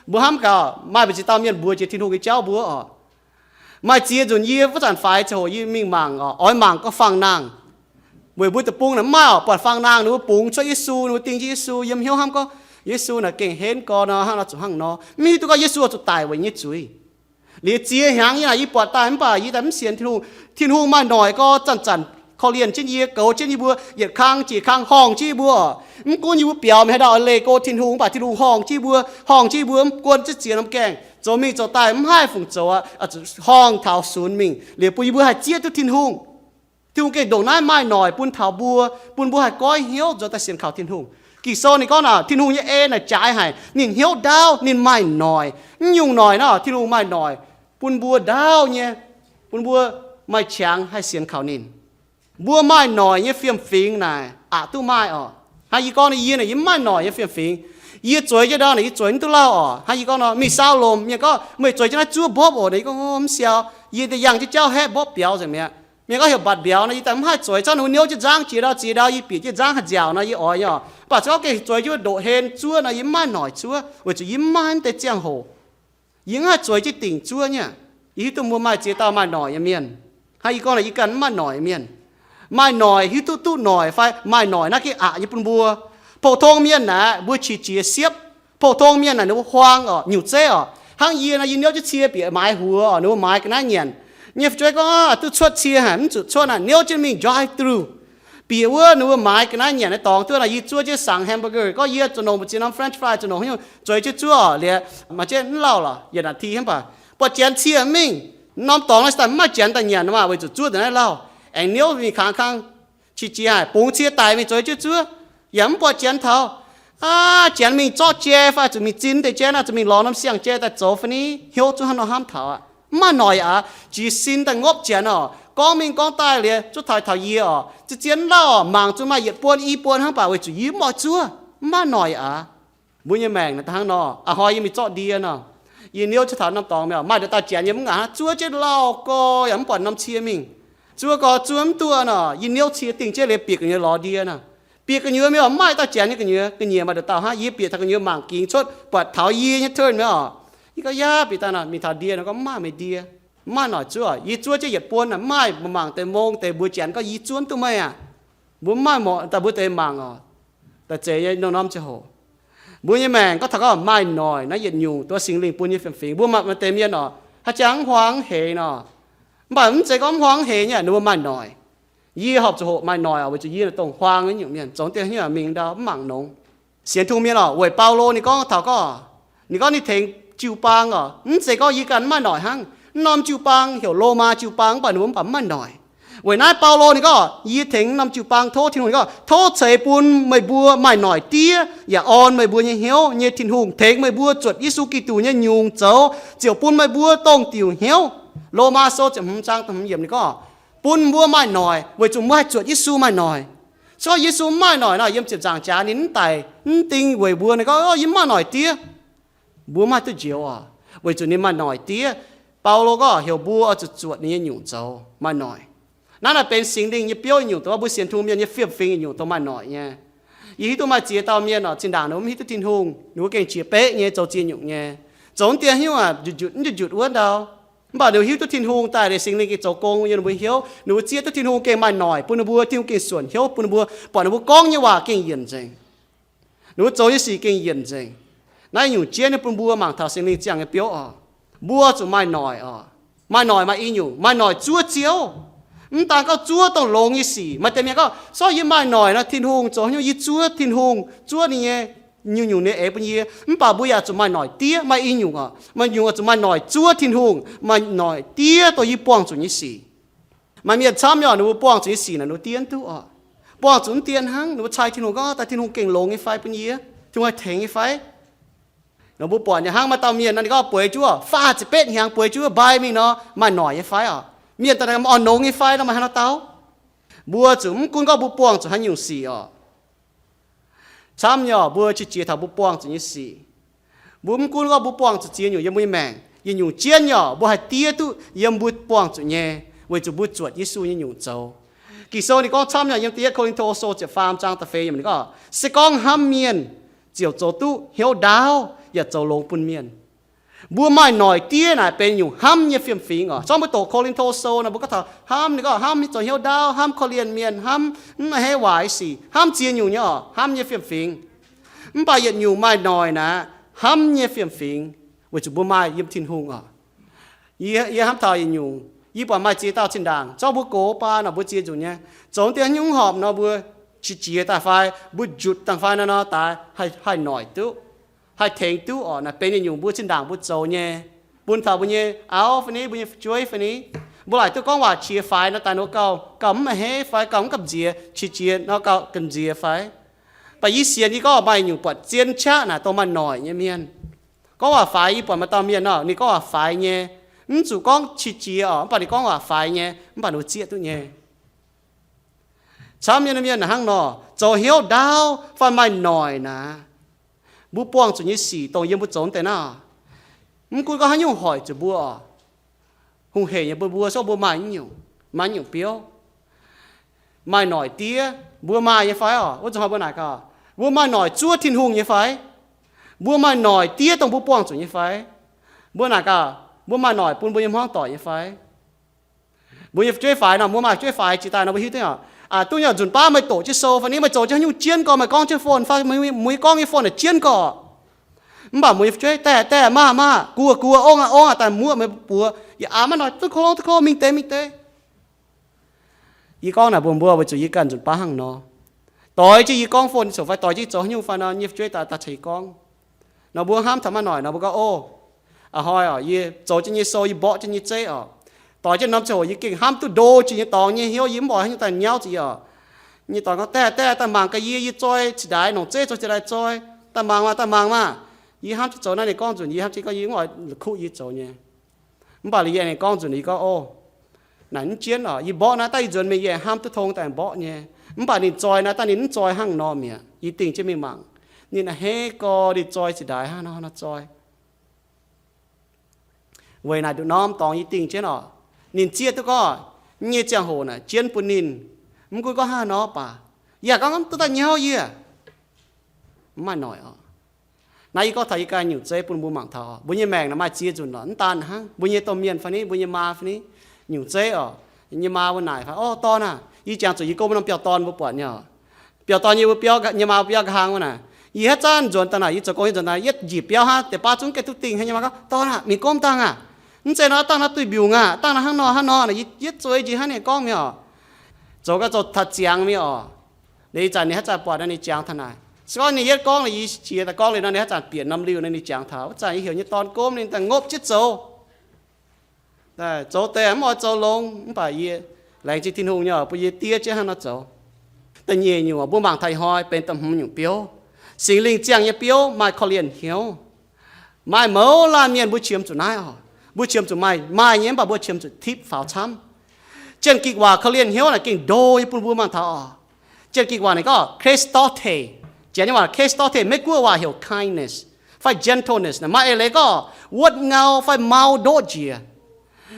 Mbuo hnamv gaax, maaih mbu'ziex dauh mienh mbuox jiex Tin-Hungh nyei jauv mbuo oc. Maaih ziex nzunc yie wuov zanc faix ziangh hoc yie mingh mangc oc, oix mangc gorngv fangx-nangh. Weic mbuo deic-bung naaic mv maaih oc, buatc fangx-nangh ninh mbuo bungx cuotv Yesu, ninh mbuo ding jienv Yesu, yiem hnyouv hnamv gorngv, Yesu naaic gengh henv gorn nor, hnangv nor zuqc hnangv nor. Mv hiuv duqv gorngv Yesu oix zuqc daic weic nyei zuiz. Liuz ziex hnyangx yie naaic yie buatc daaih mv baac yie daaih mv sienx Tin-Hungh. Tin-Hungh maaih noic gorngv zanc-zanc korv-lienh jienv yie, goux jienv yie mbuo, yietc kang jiex kang horngh jienv yie mbuo oc. Mv gunv yie mbuo biaux mingh haaix ndau oix leih go Tin-Hungh, mv baac Tin-Hungh horngh jienv yie mbuo, horngh jienv yie mbuo mv guon ziex ziex norm gaengh, zoux mingh zoux daaih mv haih fungc zoux aqv, zuqc horngh taux sunx mingh liuz bun yie mbuo haih zieqv duqv Tin-Hungh. Tin-Hungh gengh ndongc naaiv maaih noic bun taux mbuo, bun mbuo haih goiv hnyouv nzuonx daaih sienx kaux Tin-Hungh. Ging-Sou ninh gorngv naaic, Tin-Hungh nyei en naaic jaaix haic, ninh hnyouv ndaauv, ninh maaih noic. Mv nyungc noic naaiv, Tin-Hungh maaih noic bun mbuo ndaauv nyei, bun mbuo maaih qangx haih sienx kaux ninh. Mbuo maaih noic nyei fiem-fingx naaic aqc duqv maaih oc. Hnangv yie gorngv nor, yie naaic yie mv maaih noic nyei fiem-fingx. Yie zueiz jienv ndau naaic yie zueiz mv duqv lauh oc. Hnangv yie gorngv nor, mingh saauv lomc mienh gorngv, meih zueiz jienv naaiv zuov mbopv oc. Naaic yie gorngv, mv siau, yie daaih yangh jienv jauv haeqv mbopv biaux nzengc mi'aqv. Mienh gorngv heuc mbatc mbiauz nor, yie daaih mv haih zueiz. Corc ninh mbuo niouv jienv nzangv jiex ndau ziex ndau, yie bieqc jienv nzangv haaix nziaauc nor yie oix nyei oc. Mv baac corc gengh zueiz jienv ndoqc hlen zuov nor, yie mv maaih noic zuov, weic zuqc yie mv maaih naaiv deix ziangh hoc. Yie mv haih zueiz jienv dingc zuov nyei aqv. Yie hiuv duqv mbuo maaih ziex dauh maaih noic nyei mienh. Hnangv yie gorngv naaic, yie ganh mv maaih noic nyei mienh. Maaih noic hiuv duqv duqv noic fai maaih noic naaiv gengh aqc nyei bun mbuo. Pou-tong mienh naaic mbuo qiex jiez siepv. Pou-tong mienh naaic ninh mbuo huaang oc, nyungc zeiv oc. Hnangv yie nor, yie niouv jienv cie bieqc maaiz huox oc, ninh mbuo maaiz ga'naaiv nyanc. Yie nyei fu'jueiv gorngv, duqv cuotv cie haic, mv zuqc cuotv aqv, niouv jienv mingh drive through. Bieqc wuov ninh mbuo maaiz ga'naaiv nyanc nyei dorngx duqv nor, yie zuov jienv sangx hamburger, gorngv yie zuqc nongc mbu'ziex norm french fry, zuqc nongc haaix nyungc zueiz jienv zuov oc. Liuz maaih jienv mv lauh lorqc, yietc naaic ti hnangv baac buatc janx cie mingh. Norm dorngx naaiv daaih mv maaih janx daaih nyanc nor maah, weic zuqc zuov deix naaiv lauh. Aengx niouv mingh kangx kang, qiex jiez haic, bungx cie daic mingh zueiz jienv zuov, yaac mv buatc janx taux. Aav, janx mingh zorqv jai fai zuqc mingh zin deix jai nor, zuqc mingh lorz norm siang-jai daaih zoux fai ni, hnyouv zungv hnangv nor hnamv taux aqv. Mv maaih noic aqv. Jiez sin daaih ngopv janx oc, gorngv mingh gorngv daaih liuz zuov taux taux yie oc, zien-zien lauh oc, mangc zuqc maaih yietc buon i buon hnangv baac weic zuqc yie mv oix zuov. Mv maaih noic aqv. Mbuo nyei maengc naaic daaih hnangv nor, a'hnoi yie mingh zorqv ndie nor, yie niouv cuotv taux norm dorngx mi'aqv, maaih nduqc dauh janx yie mv ngaanc hnangv, zuov jienv lauh gorx yaac mv buatc norm cie mingh. Zuov gorx zuov mv duqv nor, yie niouv cie dingh jienv liuz bieqc gu'nyuoz lorz ndie nor. Bieqc gu'nyuoz mi'aqv, maaih dauh janx nyei gu'nyuoz, ga'nyiec maaih nduqc dauh hnangv, yie bieqc taux gu'nyuoz mangc gingx cuotv buatc taux yie nyei turn mi'aqv. Yie gorngv, yaac bieqc daaih nor, mingh taux ndie nor gorngv, mv maaih meih ndie. Mv maaih noic zuov. Yie zuov jienv yietc buon naaic, mv maaih, mangc deix mong deix mbuo janx gorngv, yie zuov mv duqv meih aqv. Mbuo mv maaih morqc daaih mbuo deix mangc oc. Daaih zeiz nyei norm-norm ziangh hoc. Mbuo nyei maengc gorngv taux gorngv maaih noic naaiv yietc nyungc, dongh Singx Lingh bun nyei fiem-fingx. Mbuo maaih deix mienh oc, haaix jangx mv huaang heix nor. Mv baac mv zeiz gorngv mv huaang heix nyei, ninh mbuo maaih noic. Yie horpc zuqc hoqc maaih noic oc, weic zuqc yie naaic dongh huaang nyei nyungc mienh, zoux dieh hnyouv mingh ndau mv mangc nongx. Sienx Tin-Hungh mienh oc, weic Baulo ninh gorngv taux gorngv, ninh gorngv ninh tengx jiu-baang oc, mv zeiz gorngv yie ganh mv maaih noic hnangv. Mv norm jiu-baang heuc Lomaa jiu-baang, mv baac ninh mbuo mv baac mv maaih noic. Weic naaiv Baulo ninh gorngv, yie tengx norm jiu-baang tov Tin-Hungh, ninh gorngv, tov ceix bun meih mbuo maaih noic diev yaac orn meih mbuo nyei hnyouv nyei Tin-Hungh, tengx meih mbuo zuotc Yesu Giduc nyei nyungc zoux, ziouc bun meih mbuo dongh diuc hnyouv. Lomaa Sou ziepc hmz zaang da'hmz yiemc ninh gorngv, bun mbuo maaih noic weic zuqc mbuo haih zuotc Yesu maaih noic. Se gorngv Yesu mv maaih noic nor, yiem ziepc nzaangc jaax ninh mv daic mv ding weic mbuo. Ninh gorngv, yie mv maaih noic diev. Mbuo mv haih duqv njoux oc, weic zuqc ninh maaih noic diev. Baulo gorngv heuc mbuo oix zuqc zuotc ninh nyei nyungc zoux, maaih noic. Naaiv naaic benx Singx Lingh nyei biouv nyungc, dongh mbuo sienx Tin-Hungh mienh nyei fiem-fingx nyungc, dongh maaih noic nyei. Yie hiuv duqv maaih ziex dauh mienh oc, zinh ndaangc ninh mbuo mv hiuv duqv Tin-Hungh, ninh mbuo gengh qiex beqv nyei, zoux ziex nyungc nyei, zoux dieh hnyouv aqv, njutc njutc, njutc njutc wuov ndau. Mv baac ninh mbuo hiuv duqv Tin-Hungh daaih liuz, Singx Lingh gengh zoux gong yiem ninh mbuo hnyouv, ninh mbuo zieqv duqv Tin-Hungh gengh maaih noic bun ninh mbuo, Tin-Hungh gengh suonc hnyouv bun ninh mbuo, buatc ninh mbuo gorngv nyei waac gengh yienc nzengc. Ninh mbuo zoux nyei sic gengh yienc nzengc. Naaiv nyungc jien nyei bun mbuo mangc taux Singx Lingh ziangh nyei biouv oc. Mbuo zuqc maaih noic oc. Maaih noic maaih i nyungc, maaih noic zuov Ziouv. Mv daan gorngv zuov dongh longx nyei sic. Maaih deix mienh gorngv, se gorngv yie maaih noic nor, Tin-Hungh zoux haaix nyungc, yie zuov Tin-Hungh, zuov ninh nyei nyungc-nyungc nyei eix bun yie. Mv baac mbuo yaac zuqc maaih noic diev, maaih i nyungc oc. Maaih nyungc oix zuqc maaih noic zuov Tin-Hungh, maaih noic diev dongh yie buangh zuqc nyei sic. Maaih mienh camv nyei oc, ninh mbuo buangh zuqc nyei sic naaic ninh mbuo diev duqv oc. Buangh zuqc mv dien hnangv, ninh mbuo cai Tin-Hungh gorngv, daaih Tin-Hungh gengh longx nyei fai bun yie? Tin-Hungh haih tengx nyei fai? Nor mbuo buatc nyei hnangv maaih dauh mienh nor, ninh gorngv bueix juov, faah ziepc betv hnyangx bueix juov mbai mingh nor, maaih noic nyei fai oc? Mienh daaih orn-longx nyei fai nor, maaih haaix nor dau? Mbuo zuqc mv gunv gorngv mbuo buangh zuqc haaix nyungc sic oc, camv nyei oc, mbuo qiex jiez taux mbuo buangh zuqc nyei sic. Mbuo mv gunv gorngv mbuo buangh zuqc ziex nyungc yiem mbuo nyei maengc, yietc nyungc jienv nyei oc, mbuo haih diev duqv yiem mbuo buangh zuqc nyei, weic zuqc mbuo zuotc Yesu nyei nyungc zoux. Ging-Sou ninh gorngv camv nyei, yiem da'yietv Ko^lin^to Sou ziepc faam zaang da'feix yiemc ninh gorngv, se gorngv hnamv mienh ziouc zoux duqv hnyouv ndaauv yaac zoux longx bun mienh. Mbuo maaih noic diev naaic benx nyungc hnamv nyei fiem-fingx oc. Zorqv mbuo doqc Ko^lin^to Sou nor, mbuo gorngv taux hnamv, ninh gorngv hnamv zoux hnyouv ndaauv, hnamv korv-lienh mienh, hnamv mv a'hneiv waaic sic, hnamv ziex nyungc nyei oc, hnamv nyei fiem-fingx. Mv baac yietc nyungc maaih noic naaic, hnamv nyei fiem-fingx, weic zuqc mbuo maaih yiem Tin-Hungh oc. Yie, yie hnamv taux yietc nyungc, yie buatc maaih ziex dauh zinh ndaangc, zorqv mbuo gox baan nor mbuo ziex nyungc nyei, zoux deix haaix nyungc horpc nor mbuo qiex jiez daaih fai mbuo njutc daaih fai nor nor daaih haih, haih noic duqv, haih tengx duqv oc. Naaiv benx yietc nyungc mbuo zinh ndaangc mbuo zoux nyei, bun taux mbuo nyei auv fai ni, mbuo nyei fu'jueiv fai ni, mbuo laaic duqv gorngv waac qiex faix nor daaih nor gauh, gauh mv a'hneiv fai gauh mv gamh nziex, qiex jiez nor gauh gamh nziex fai. Mv baac yie sienx yie gorngv maaih nyungc buatc zien qaqv naaic dongh maaih noic nyei mienh. Gorngv waac faix, yie buatc maaih dauh mienh nor, ninh gorngv waac faix nyei, mv zuqc gorngv qiex jiez oc, mv baac ninh gorngv waac faix nyei, mv baac ninh zieqv duqv nyei. Camv nyei mienh hnangv nor, zoux hnyouv ndaauv fai maaih noic naaic, mbuo buangh zuqc nyei sic dongh yiem mbuo zoux deix naaiv, mv gunv gorngv haaix nyungc hoic zuqc mbuo oc, hungh heic nyei bun mbuo, se gorngv mbuo maaih nyungc, maaih nyungc biouv, maaih noic diev, mbuo maaih nyei fai oc? Wuov zuqc hnoi mbuo naaic gaax, mbuo maaih noic zuov Tin-Hungh nyei fai? Mbuo maaih noic diev dongh mbuo buangh zuqc nyei fai? Mbuo naaic gaax, mbuo maaih noic bun mbuo nyei hmuangv doic nyei fai? Mbuo nyei fu'jueiv faix nor, mbuo maaih fu'jueiv faix jiex daaih nor, mbuo hiuv duqv, duqv nyei, nzunc baav meih doqc jienv sou fai ni, meih zoux jienv haaix nyungc jienv gorx, meih gorngv jienv phone fai, mbuo nyei gorngv nyei phone jienv gorx. Mv baac mbuo nyei fu'jueiv, daaih, daaih, maah, maah, guoqv, guoqv, ong aqv, ong aqv, daaih muoqv meih buoz, yaac aav maiv noic, duqv klo, duqv klo, mingh deix, mingh deix. Yie gorngv naaic mbuox mbuo weic zuqc yie ganh nzunc baav hnangv nor. Doix jienv yie gorngv phone ziouc fai doix jienv yie zoux haaix nyungc fai nor, nyei fu'jueiv daaih, daaih caux yie gorngv. Nor mbuo hnamv taux maiv noic nor, mbuo gorngv, o, a'hnoi oc, yie zoux jienv nyei sou, yie mborqv jienv nyei zeiv oc. Doix jienv norm ziangh hoc yie gengh hnamv duqv ndo jiex nyei dorngx nyei hnyouv, yie mv oix haaix nyungc daaih nyauv zuqc yie oc. Nyei dorngx gorngv, daaih, daaih, daaih mangc gaax yie, yie zoi cingx daaih nongc zeiv zoi cingx daaih zoi. Daaih mangc maah, daaih mangc maah. Yie hnamv jienv zoux naaiv, ninh gorngv nzunc yie hnamv jienv gorngv yie mv oix la'kuqv yie zoux nyei. Mv baac yie aengx gorngv nzunc ninh gorngv, o, naaic mv jienv oc, yie mborqv naaiv daaih ih nzuonx mingh yie hnamv duqv tong daaih mborqv nyei. Mv baac ninh zoi naaiv daaih ninh mv zoi hnangv nor mi'aqv. Yie dingh jienv mingh mangc, ninh a'hneiv gorx ninh zoi cingx daaih hnangv nor, hnangv nor zoi. Weic naaic nduqc norm dorngx yie dingh jienv oc, ninh zieqv duqv gorngv nyei ziangh hoc naaic jienv bun ninh. Mv gunv gorngv hnangv nor baac, yaac gorngv mv duqv daaih nyauv yie. Mv maaih noic oc. Naaiv yie gorngv taux yie ganh nyungc zeiv bun mbuo mangc taux oc. Mbuo nyei maengc naaic maaih ziex nzunc oc, mv daan hnangv mbuo nyei domh mienh fai ni, mbuo nyei maa fai ni, nyungc zeiv oc. Nyei maa wuov naaic fai, o, dorn aah, yie jangx zuqc yie gomv norm biauv-dorn mbuo buatc nyei oc. Biauv-dorn nyei mbuo biauv, nyei maa mbuo biauv nqa'haav wuov naaic, yie haaix zanc nzuonx daaih naaic, yie zoux gong yie nzuonx daaih, yietv njiec biauv hnangv, deix baav zungv gaengh duqv dingh hnangv. Nyei maa gorngv, dorn aah, mingh gomv dangh aah. Mv zeiz nor, dangh nor duih mbiungc aah, dangh nor hnangv nor hnangv nor. Yie yietv zueiz njiec hnangv ninh gorngv mi'aqv oc. Zoux gau zoux taux ziangx mi'aqv oc. Ninh ih zanc ninh haaix zanc buatc nor ninh jangx taux naaic. Se gorngv ninh yietv gorngv nor, yie qiex daaih gorngv liuz nor, ninh haaix zanc bieqc norm liuh nor ninh jangx taux. Wuov zanc yie heuc nyei dorn gomv ninh daaih ngopv jienv zoux. Zoux deix mv oix zoux longx, mv baac yie laengz zingh Tin-Hungh nyei oc, bun yie diev jienv hnangv nor zoux. Da'nyeic nyungc mbuo mangc taux ih hnoi benx da'hmz nyungc biouv. Singx Lingh ziangh nyei biouv maaih korv-lienh hnyouv. Maaih mouz laanh mienh mbuo qiemx zuqc naaiv oc. Mbuo qiemx zuqc maaih, maaih nyei, mv baac mbuo qiemx zuqc tipv faaux camv. Janx-Gikc waac korv-lienh hnyouv naaic gengh ndo nyei bun mbuo mangc taux oc. Janx-Gikc waac ninh gorngv Christote. Janx nyei waac Christote, Meiv-Guoqv waac heuc kindness fai gentleness naaic, maaih eix leiz gorngv wuotv ngau fai mau ndoqv njiec.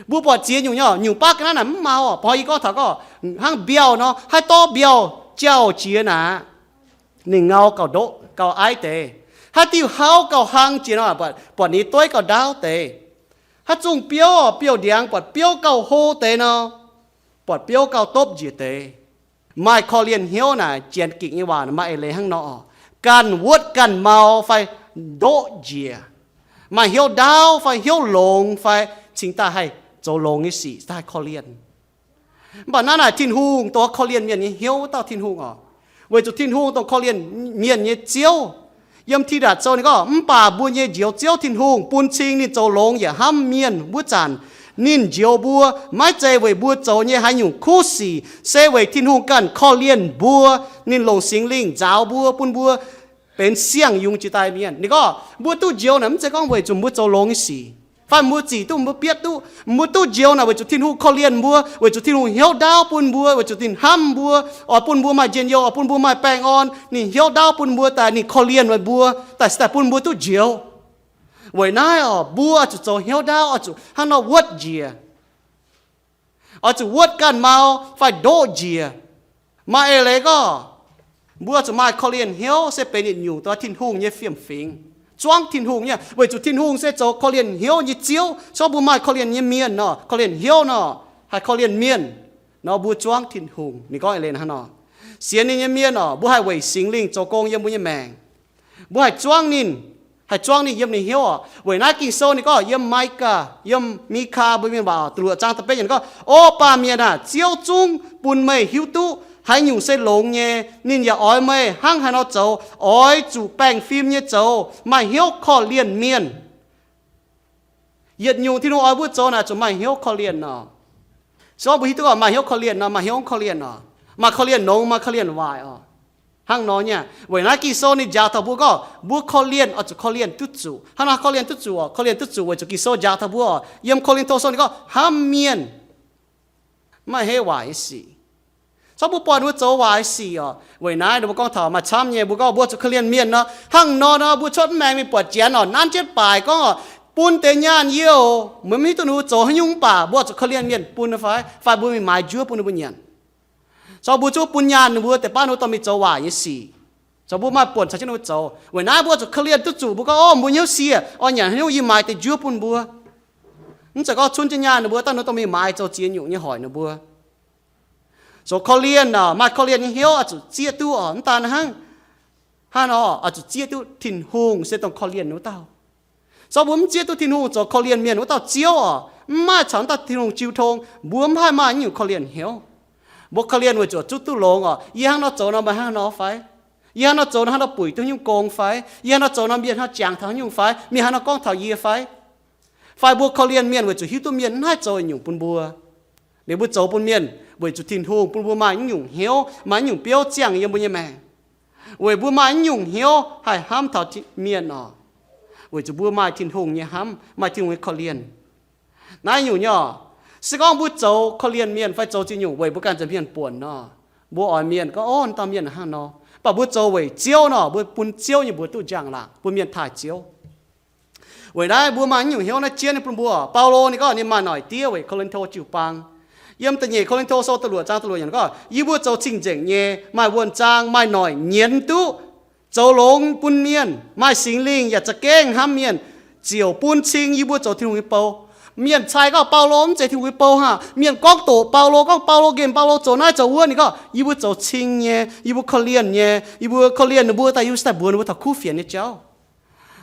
Mbuo buatc ziex nyungc nyei oc, nyungc baav ga'naaiv naaic mv mau oc. Baac yie gorngv taux gorngv hnangv mbiauh nor, haaix dorv mbiauh jauh jiex naaic, ninh ngau gauh ndoqv gauh aiv deix. Haaix diuh hauv gauh hlang jiex nor, buatc ninh dueiv gauh ndaauv deix. Haaix zungh biouv, biouv-ndiangx buatc biouv gauh hlo deix nor, buatc biouv gauh dopv njiec deix. Maaih korv-lienh hnyouv naaic, Janx-Gikc nyei waac maaih eix leiz hnangv nor oc. Ganh wuotv ganh mau fai ndoqv njiec. Maaih hnyouv ndaauv fai hnyouv longx fai cingx daaih haih zoux longx nyei sic, daaih haih korv-lienh. Mv baac naaiv naaic Tin-Hungh dongh korv-lienh mienh nyei hnyouv wuov dauh Tin-Hungh oc. Weic zuqc Tin-Hungh dongh korv-lienh mienh nyei Ziouv. Yiem Tidatc Sou ninh gorngv, mv baac mbuo nyei Njoux Ziouv Tin-Hungh bun cing ninh zoux longx yaac hnamv mienh wuov zanc, ninh njoux mbuo maiv zeiz weic mbuo zoux nyei haaix nyungc kuv sic, se weic Tin-Hungh ganh korv-lienh mbuo. Ninh longc Singx Lingh nzaaux mbuo, bun mbuo benx siang-yungz jiex daaih mienh. Ninh gorngv mbuo duqv njoux naaic mv zeiz gorngv weic zuqc mbuo zoux longx nyei sic, fai mbuo zic duqv, mbuo bietv duqv. Mbuo duqv njoux naaic weic zuqc Tin-Hungh korv-lienh mbuo, weic zuqc Tin-Hungh hnyouv ndaauv bun mbuo, weic zuqc ninh hnamv mbuo, oix bun mbuo maaih njien-youh, oix bun mbuo maaih baengh orn. Ninh hnyouv ndaauv bun mbuo daaih, ninh korv-lienh meih mbuo daaih, se daaih bun mbuo duqv njoux. Weic naaiv oc, mbuo oix zuqc zoux hnyouv ndaauv, oix zuqc hnangv nor wuotv njiec. Oix zuqc wuotv ganh mau fai ndoqv njiec. Maaih eix leiz gorngv, mbuo oix zuqc maaih korv-lienh hnyouv se benx yietc nyungc dongh Tin-Hungh nyei fiem-fingx, zuangv Tin-Hungh nyei, weic zuqc Tin-Hungh se zoux korv-lienh hnyouv nyei Ziouv. Se gorngv mbuo maaih korv-lienh nyei mienh nor, korv-lienh hnyouv nor, haih korv-lienh mienh nor, mbuo zuangv Tin-Hungh. Ninh gorngv eix leiz hnangv nor, sienx ninh nyei mienh oc, mbuo haih weic Singx Lingh zoux gong yiem mbuo nyei maengc. Mbuo haih zuangv ninh, haih zuangv ninh yiem ninh hnyouv oc. Weic naaiv Ging-Sou ninh gorngv yiem Mai^gaa, yiem Mikaa mbuo mienh waac da'luoqc zaang da'betv yiemc gorngv, O baamh mienh aah! Ziouv zungv bun meih hiuv duqv haaix nyungc se longx nyei. Ninh yaac oix meih hnangv haaix nor zoux, oix zuqc baengh fim nyei zoux, maaih hnyouv korv-lienh mienh. Yietc nyungc Tin-Hungh oix mbuo zoux naaic zuqc maaih hnyouv korv-lienh nor. Se gorngv mbuo hiuv duqv gorngv maaih hnyouv korv-lienh nor, maaih hnyouv korv-lienh oc. Maaih korv-lienh longx, maaih korv-lienh waaic oc. Hnangv nor nyei. Weic naaiv Ging-Sou ninh njaaux taux mbuo gorngv mbuo korv-lienh oix zuqc korv-lienh duqv zuqc. Hnangv naaiv korv-lienh duqv zuqc oc, korv-lienh duqv zuqc weic zuqc Ging-Sou njaaux taux mbuo oc, yiem Ko^lin^to Sou ninh gorngv hnamv mienh, maiv maaih haaix waaic nyei sic. Se gorngv mbuo buatc ninh mbuo zoux waaic nyei sic oc, weic naaiv ninh mbuo gorngv taux maaih camv nyei, mbuo gorngv mbuo zuqc korv-lienh mienh nor. Hnangv nor nor mbuo cuotv mv maengx mingh buatc janx oc, nanv jienv baaic gorngv oc, bun deix nyaanh yie oc. Mbuo mv hiuv duqv ninh mbuo zoux haaix nyungc mv baac mbuo oix zuqc korv-lienh mienh bun fai, fai mbuo mingh maaiz njuov bun ninh mbuo nyanc. Se gorngv mbuo zungv bun nyaanh ninh mbuo, deix baav ninh mbuo dorh mingh zoux waaic nyei sic. Se gorngv mbuo maaih buonc caux jienv ninh mbuo zoux, weic naaiv mbuo zuqc korv-lienh duqv zuqc. Mbuo gorngv, O, mbuo hnyouv sie, oix nyanc haaix nyungc yie maaiz deix njuov bun mbuo. Mv zeiz gorngv cunv jienv nyaanh ninh mbuo daaih ninh mbuo dorh mingh maaiz zoux ziex nyungc nyei hoic ninh mbuo. Zoux korv-lienh oc, maaih korv-lienh nyei hnyouv oix zuqc zieqv duqv oc. Mv daan hnangv, hnangv nor oix zuqc zieqv duqv Tin-Hungh se dongh korv-lienh wuov dauh. Se gorngv mbuo mv zieqv duqv Tin-Hungh zoux korv-lienh mienh wuov dauh Ziouv oc, mv maaih caux wuov dauh Tin-Hungh jiu tong, mbuo mv haih maaih naaiv nyungc korv-lienh hnyouv. Mbuo korv-lienh weic zuqc zuqv duqv longx oc. Yie hnangv nor zoux nor meih hnangv nor fai? Yie hnangv nor zoux nor hnangv nor buic duqv nyungc gong fai? Yie hnangv nor zoux nor mienh hnangv jangx taux nyungc fai? Mienh hnangv nor gorngv taux yie fai? Fai mbuo korv-lienh mienh weic zuqc hiuv duqv mienh mv haih zoux nyungc bun mbuo. Liuz mbuo zoux bun mienh weic zuqc Tin-Hungh bun mbuo maaih naaiv nyungc hnyouv, maaih naaiv nyungc biouv ziangh yiem mbuo nyei maengc. Weic mbuo maaih naaiv nyungc hnyouv haih hnamv taux mienh oc. Weic zuqc mbuo maaih Tin-Hungh nyei hnamv, maaih Tin-Hungh nyei korv-lienh. Naaiv nyungc nyei oc, se gorngv mbuo zoux korv-lienh mienh fai zoux ziex nyungc weic mbuo ganh zoux mienh buonc nor, mbuo oix mienh gorngv, O, naaiv dauh mienh hnangv nor. Mv baac mbuo zoux weic Ziouv nor, mbuo bun Ziouv nyei mbuox duqv njang-laangc, bun mienh taaih Ziouv. Weic naaiv mbuo maaih naaiv nyungc hnyouv naaiv jienv bun mbuo. Baulo ninh gorngv ninh maaih noic diev weic Ko^lin^to jiu-baang. Yiem da'nyeic Ko^lin^to Sou da'luoqc zaang da'luoqc yiemc gorngv, Yie mbuo zoux cing-nzengc nyei, maaih wuonh zaang, maaih noic nyienz duqv, zoux longx bun mienh, maaih Singx Lingh yaac za'gengh hnamv mienh, ziouc bun cing yie mbuo zoux Tin-Hungh nyei bou. Mienh cai gorngv Baulo mv zeiz Tin-Hungh nyei bou hnangv. Mienh gorngv doqc Baulo, gorngv Baulo nqemh Baulo zoux naaiv zoux wuov. Ninh gorngv, Yie mbuo zoux cing nyei, yie mbuo korv-lienh nyei, yie mbuo korv-lienh ninh mbuo daaih, yie mbuo cingx daaih mbuox ninh mbuo taux kuv fienx nyei jauv.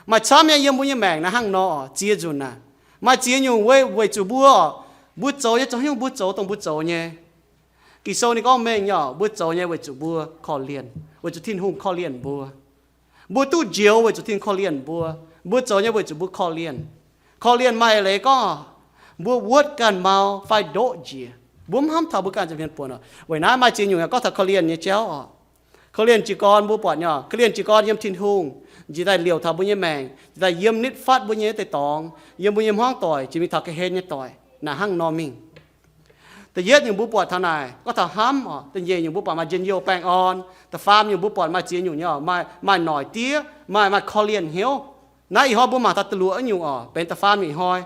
Maaih camv nyei yiem mbuo nyei maengc naaiv hnangv nor, ziex nzunc naaic. Maaih ziex nyungc weic, weic zuqc mbuo, mbuo zoux nyei zoux haaix nyungc, mbuo zoux dongh mbuo zoux nyei. Ging-Sou ninh gorngv mengh nyei, mbuo zoux nyei weic zuqc mbuo korv-lienh, weic zuqc Tin-Hungh korv-lienh mbuo. Mbuo duqv njoux weic zuqc Tin-Hungh korv-lienh mbuo. Mbuo zoux nyei weic zuqc mbuo korv-lienh. Korv-lienh maaih eix leiz gorngv, mbuo wuotv ganh mau fai ndoqv njiec. Mbuo mv hnamv taux mbuo ganh zoux mienh buonc oc. Weic naaiv maaih ziex nyungc yaac gorngv taux korv-lienh nyei jauv oc. Korv-lienh jiez gorn mbuo buatc nyei, korv-lienh jiez gorn yiem Tin-Hungh, njiec daaih liouc taux mbuo nyei maengc, njiec daaih yiem nitv fatv mbuo nyei deix dorngx, yiem mbuo nyei hmuangv doic, jiex mingh taux ga'hlen nyei doic, naaic hnangv nor mingh. Da'yietv nyungc mbuo buatc taux naaic, gorngv taux hnamv oc. Da'nyeic nyungc mbuo buatc maaih njien-youh baengh orn. Da'faam nyungc mbuo buatc maaih ziex nyungc nyei oc, maaih, maaih noic diev, maaih, maaih korv-lienh hnyouv. Naaiv ih hnoi mbuo mangc taux da'luoqc nyungc oc, benx da'faam nyungc ih hnoi.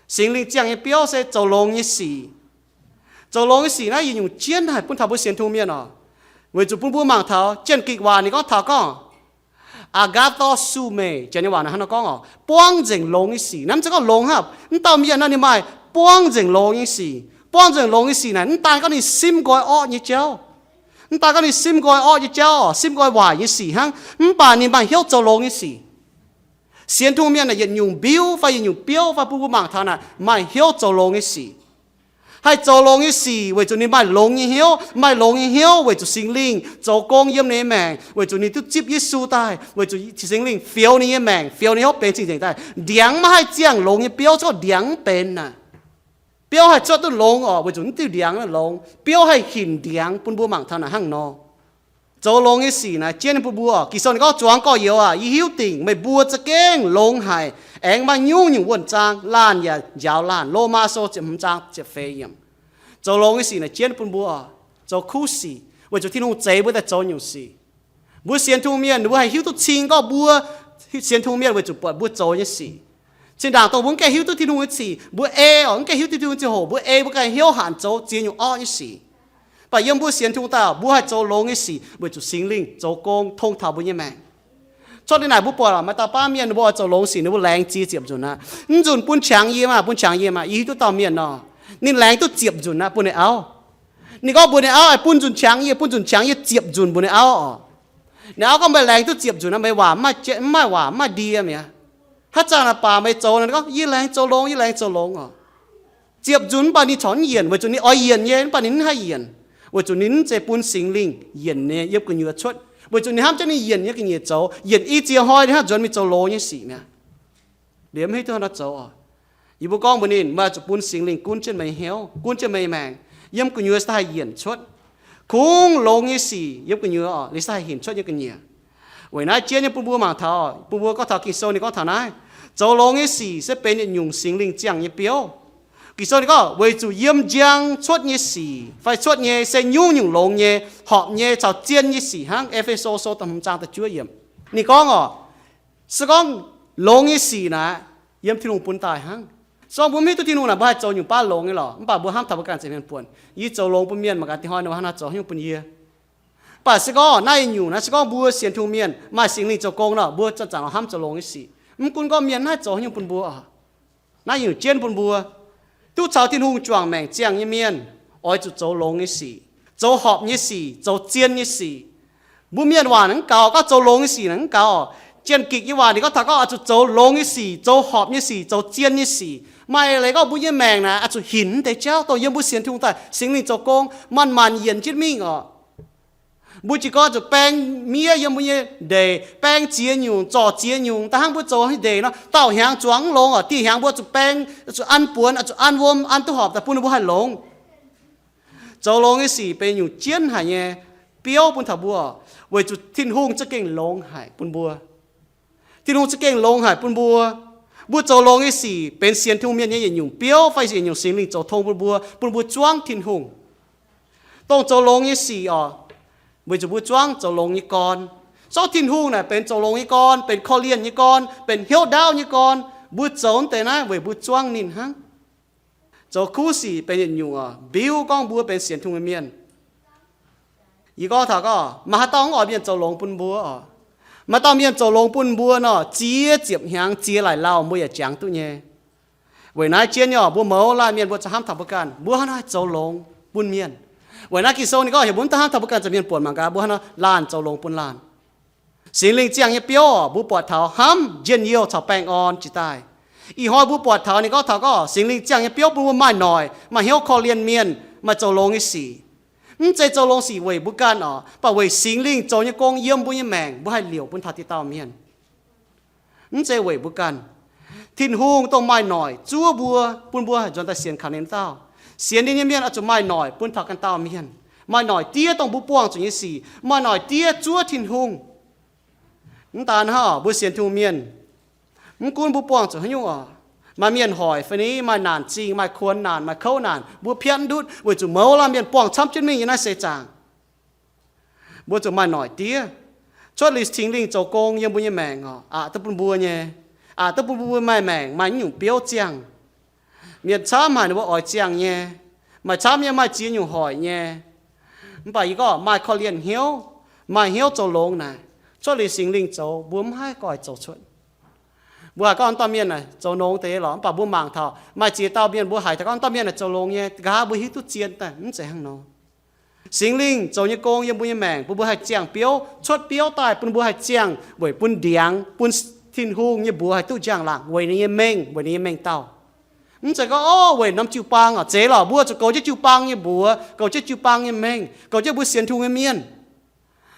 Singx Lingh ziangh nyei biouv se zoux longx nyei sic. Zoux longx nyei sic naaiv yietc nyungc jienv haic bun taux mbuo sienx Tin-Hungh mienh oc. Weic zuqc bun mbuo mangc taux Janx-Gikc waac ninh gorngv taux gorngv agathorpsume, Janx nyei waac naaic hnangv nor gorngv oc, buangv nzengc longx nyei sic. Naaiv mv zeiz gorngv longx hnangv, mv dauh mienh naaiv ninh maaih buangv nzengc longx nyei sic. Buangv nzengc longx nyei sic naaic mv daan gorngv ninh simv nqoi orqv nyei jauv. Mv daan gorngv ninh simv nqoi orqv nyei jauv oc, simv nqoi waaic nyei sic hnangv, mv baac ninh maaih hnyouv zoux longx nyei sic. Sienx Tin-Hungh mienh naaic yietc nyungc mbiuv fai yietc nyungc biouv fai bun mbuo mangc taux naaic maaih hnyouv zoux longx nyei sic. Haih zoux longx nyei sic weic zuqc ninh maaih longx nyei hnyouv, maaih longx nyei hnyouv weic zuqc Singx Lingh zoux gong yiem ninh nyei maengc, weic zuqc ninh duqv zipv Yesu daaih, weic zuqc Singx Lingh fioux ninh nyei maengc, fioux ninh hnyouv benx cing-nzengc daaih. Ndiangx maiv haih ziangh longx nyei biouv, se gorngv ndiangx mv benx naaic. Biouv haih cuotv duqv longx oc, weic zuqc mv diuh ndiangx longx. Biouv haih hinc ndiangx bun mbuo mangc taux naaic hnangv nor. Zoux longx nyei sic naaiv jienv bun mbuo. Ging-Sou ninh gorngv, zuangx gorx-youz aac, yie hiuv dingc meih mbuo za'gengh longx haic, aengx maaih nyungc-nyungc wuonh zaang, laanh yaac njaaux laanh. Lomaa Sou ziepc hmz zaang ziepc feix yiemc. Zoux longx nyei sic naaiv jienv bun mbuo, zoux kuv sic, weic zuqc Tin-Hungh zeix mbuo daaih zoux nyungc sic. Mbuo sienx Tin-Hungh mienh ninh mbuo haih hiuv duqv cing gorngv mbuo sienx Tin-Hungh mienh weic zuqc buatc mbuo zoux nyei sic. Zinh ndaangc dongh mbuo mv gaengh hiuv duqv Tin-Hungh nyei sic, mbuo ei oc, mv gaengh hiuv duqv Tin-Hungh nyei ziangh hoc, mbuo ei, mbuo ganh hnyouv hanc zoux ziex nyungc orqv nyei sic. Mv baac yiem mbuo sienx Tin-Hungh daaih, mbuo haih zoux longx nyei sic weic zuqc Singx Lingh zoux gong tong taux mbuo nyei maengc. Cuotv liuz naaic mbuo buatc maaih dauh baamh mienh ninh mbuo oix zoux longx sic, ninh mbuo laengz ziex ziepc nzunc aqv. Mv nzunc bun qangx yiem aqv, bun qangx yiem aqv. Yie hiuv duqv dauh mienh nor, ninh laengz duqv ziepc nzunc aqv bun ninh auv. Ninh gorngv mbuox ninh auv, bun nzunc qangx yie, bun nzunc qangx yie ziepc nzunc mbuox ninh auv oc. Ninh auv gorngv, meih laengz duqv ziepc nzunc aqv, meih waac mv maaih, mv maaih waac, mv maaih ndie mi'aqv. Haaix zanc naaic baac meih zoux? Ninh gorngv, yie laengz zoux longx, yie laengz zoux longx oc. Ziepc nzunc mv baac ninh corc mv yienc, weic zuqc ninh oix yienc nyei, mv baac ninh mv haih yienc, weic zuqc ninh mv zeiz bun Singx Lingh yienc nyei yiem gu'nyuoz cuotv, weic zuqc ninh hnamv jienv ninh yienc nyei ga'nyiec zoux, yienc i ziex hnoi ninh hnangv nzuonx mingh zoux longx nyei sic mi'aqv. Liemh mv hiuv duqv hnangv nor zoux oc. Yie mbuo gorngv mbuox ninh, meih oix zuqc bun Singx Lingh gunv jienv meih hnyouv, gunv jienv meih maengc, yiem gu'nyuoz se haih yienc cuotv. Kungx longx nyei sic yiem gu'nyuoz oc, ninh se haih hinc cuotv nyei ga'nyiec. Weic naaiv jienv nyei bun mbuo mangc taux, bun mbuo gorngv taux Ging-Sou ninh gorngv taux naaiv, zoux longx nyei sic se benx yietc nyungc Singx Lingh ziangh nyei biouv. Ging-Sou ninh gorngv, weic zuqc yiem njang cuotv nyei sic fai cuotv nyei se nyungc-nyungc longx nyei, horpc nyei caux zien nyei sic hnangv. E^fe^so Sou da'hmz zaang da'juov yiemc. Ninh gorngv oc, se gorngv longx nyei sic naaic, yiem Tin-Hungh bun daaih hnangv. Se gorngv mbuo mv hiuv duqv Tin-Hungh naaic, mbuo haih zoux nyungc baav longx nyei lorqc, mv baac mbuo hnamv taux mbuo ganh ziex mienh buonc, yie zoux longx bun mienh, mangc gaax dinh hnoi ninh mbuo hnangv naaiv zoux haaix nyungc bun yie. Mv baac se gorngv naaiv yietc nyungc naaiv, se gorngv mbuo sienx Tin-Hungh mienh maaih Singx Lingh zoux gong nor, mbuo zanc-zanc oix hnamv zoux longx nyei sic. Mv gunv gorngv mienh naaiv zoux haaix nyungc bun mbuo oc, naaiv yietc nyungc jienv bun mbuo. Duqv caux Tin-Hungh juangc maengc ziangh nyei mienh oix zuqc zoux longx nyei sic, zoux horpc nyei sic, zoux zien nyei sic. Mbuo mienh waac naaic mv gaux, gorngv zoux longx nyei sic naaic mv gaux. Janx-Gikc nyei waac ninh gorngv taux gorngv oix zuqc zoux longx nyei sic, zoux horpc nyei sic, zoux zien nyei sic. Maaih leiz gorngv mbuo nyei maengc naaic oix zuqc hinc mv deix jauv, dongh yiem mbuo sienx Tin-Hungh daaih Singx Lingh zoux gong, manc-manc yienc jienv mingh oc. Mbuo jiez gorn zuqc baeng miev yiem mbuo nyei ndeic, baeng ziex nyungc, zorc ziex nyungc, da'hnangv mbuo zoux nyei ndeic nor, daauh hnyangx zuangx mv longx oc, dieh hnyangx mbuo zuqc baeng, zuqc an buonx, zuqc an wuom, an duqv horpc daaih bun mbuo haih longx. Zoux longx nyei sic benx nyungc jienv haic nyei biouv bun taux mbuo, weic zuqc Tin-Hungh za'gengh longx haic bun mbuo. Tin-Hungh za'gengh longx haic bun mbuo. Mbuo zoux longx nyei sic benx sienx Tin-Hungh mienh nyei yietc nyungc biouv fai yietc nyungc Singx Lingh zoux tong bun mbuo, bun mbuo zuangv Tin-Hungh. Dongh zoux longx nyei sic oc, weic zuqc mbuo zuangv zoux longx nyei gorn. Zorqv Tin-Hungh naaic benx zoux longx nyei gorn, benx korv-lienh nyei gorn, benx hnyouv ndaauv nyei gorn. Mbuo zoux deix naaiv weic mbuo zuangv ninh hnangv. Zoux kuv sic benx yietc nyungc oc, mbiuv gorngv mbuo benx sienx Tin-Hungh nyei mienh. Yie gorngv taux gorngv maaih haaix dauh mv oix mienh zoux longx bun mbuo oc. Maaih dauh mienh zoux longx bun mbuo nor, ziex ziepc hnyangx ziex laaic lauh mbuo yaac jangx duqv nyei. Weic naaiv jienv nyei oc, mbuo mouz laanh mienh mbuo za'gengh hnamv taux mbuo ganh, mbuo hnangv nor haih zoux longx bun mienh. Weic naaiv Ging-Sou ninh gorngv heuc mbuo mv daaih hnamv taux mbuo ganh zoux mienh buonc, mangc gaax mbuo hnangv nor laanh zoux longx bun laanh. Singx Lingh ziangh nyei biouv oc, mbuo buatc taux hnamv njien-youh caux baengh orn jiex daaih. Ih hnoi mbuo buatc taux ninh gorngv taux gorngv Singx Lingh ziangh nyei biouv bun mbuo maaih noic, maaih hnyouv korv-lienh mienh, maaih zoux longx nyei sic. Mv zeiz zoux longx sic weic mbuo ganh oc, mv baac weic Singx Lingh zoux nyei gong yiem mbuo nyei maengc, mbuo haih liouc bun taux dieh dauh mienh. Mv zeiz weic mbuo ganh. Tin-Hungh dongh maaih noic zuov mbuo, bun mbuo haih nzuonx daaih sienx kaux ninh dauh. Sienx ninh nyei mienh oix zuqc maaih noic bun taux ganh dauh mienh. Maaih noic diev dongh mbuo buangh zuqc nyei sic, maaih noic diev zuov Tin-Hungh. Mv daan hnangv, mbuo sienx Tin-Hungh mienh, mv gunv mbuo buangh zuqc haaix nyungc oc, maaih mienh hoic fai ni, maaih naanc zingh, maaih kuonx naanc, maaih kouv naanc, mbuo piatv mv ndutv weic zuqc mouz laanh mienh buangh camv jienv mingh yiem naaiv seix zaangc. Mbuo zuqc maaih noic diev. Cuotv liuz Singx Lingh zoux gong yiem mbuo nyei maengc oc, aqc duqv bun mbuo nyei, aqc duqv bun mbuo maaih maengc, maaih nyungc biouv ziangh. Mienh camv haic ninh mbuo oix ziangh nyei, maaih camv nyei maaih ziex nyungc hoic nyei. Mv baac yie gorngv maaih korv-lienh hnyouv, maaih hnyouv zoux longx naaic, cuotv liuz Singx Lingh zoux, mbuo mv haih goiv zoux cuotv. Mbuo haiz gorngv dauh mienh naaic zoux longx deix lorqc, mv baac mbuo mangc taux maaih ziex dauh mienh mbuo haiz taux gorngv dauh mienh naaic zoux longx nyei, nqa'haav mbuo hiuv duqv zien daaih, mv zeiz hnangv nor. Singx Lingh zoux nyei gong yiem mbuo nyei maengc bun mbuo haih ziangh biouv, cuotv biouv daaih bun mbuo haih ziangh weic bun ndiangx, bun Tin-Hungh nyei mbuox haih duqv njang-laangc weic ninh nyei mengh, weic ninh nyei mengh dauh. Mv zeiz gorngv, o, weic norm jiu-baang oc, zeiz lorqc, mbuo zuqc goux jienv jiu-baang nyei mbuox, goux jienv jiu-baang nyei mengh, goux jienv mbuo sienx Tin-Hungh nyei mienh.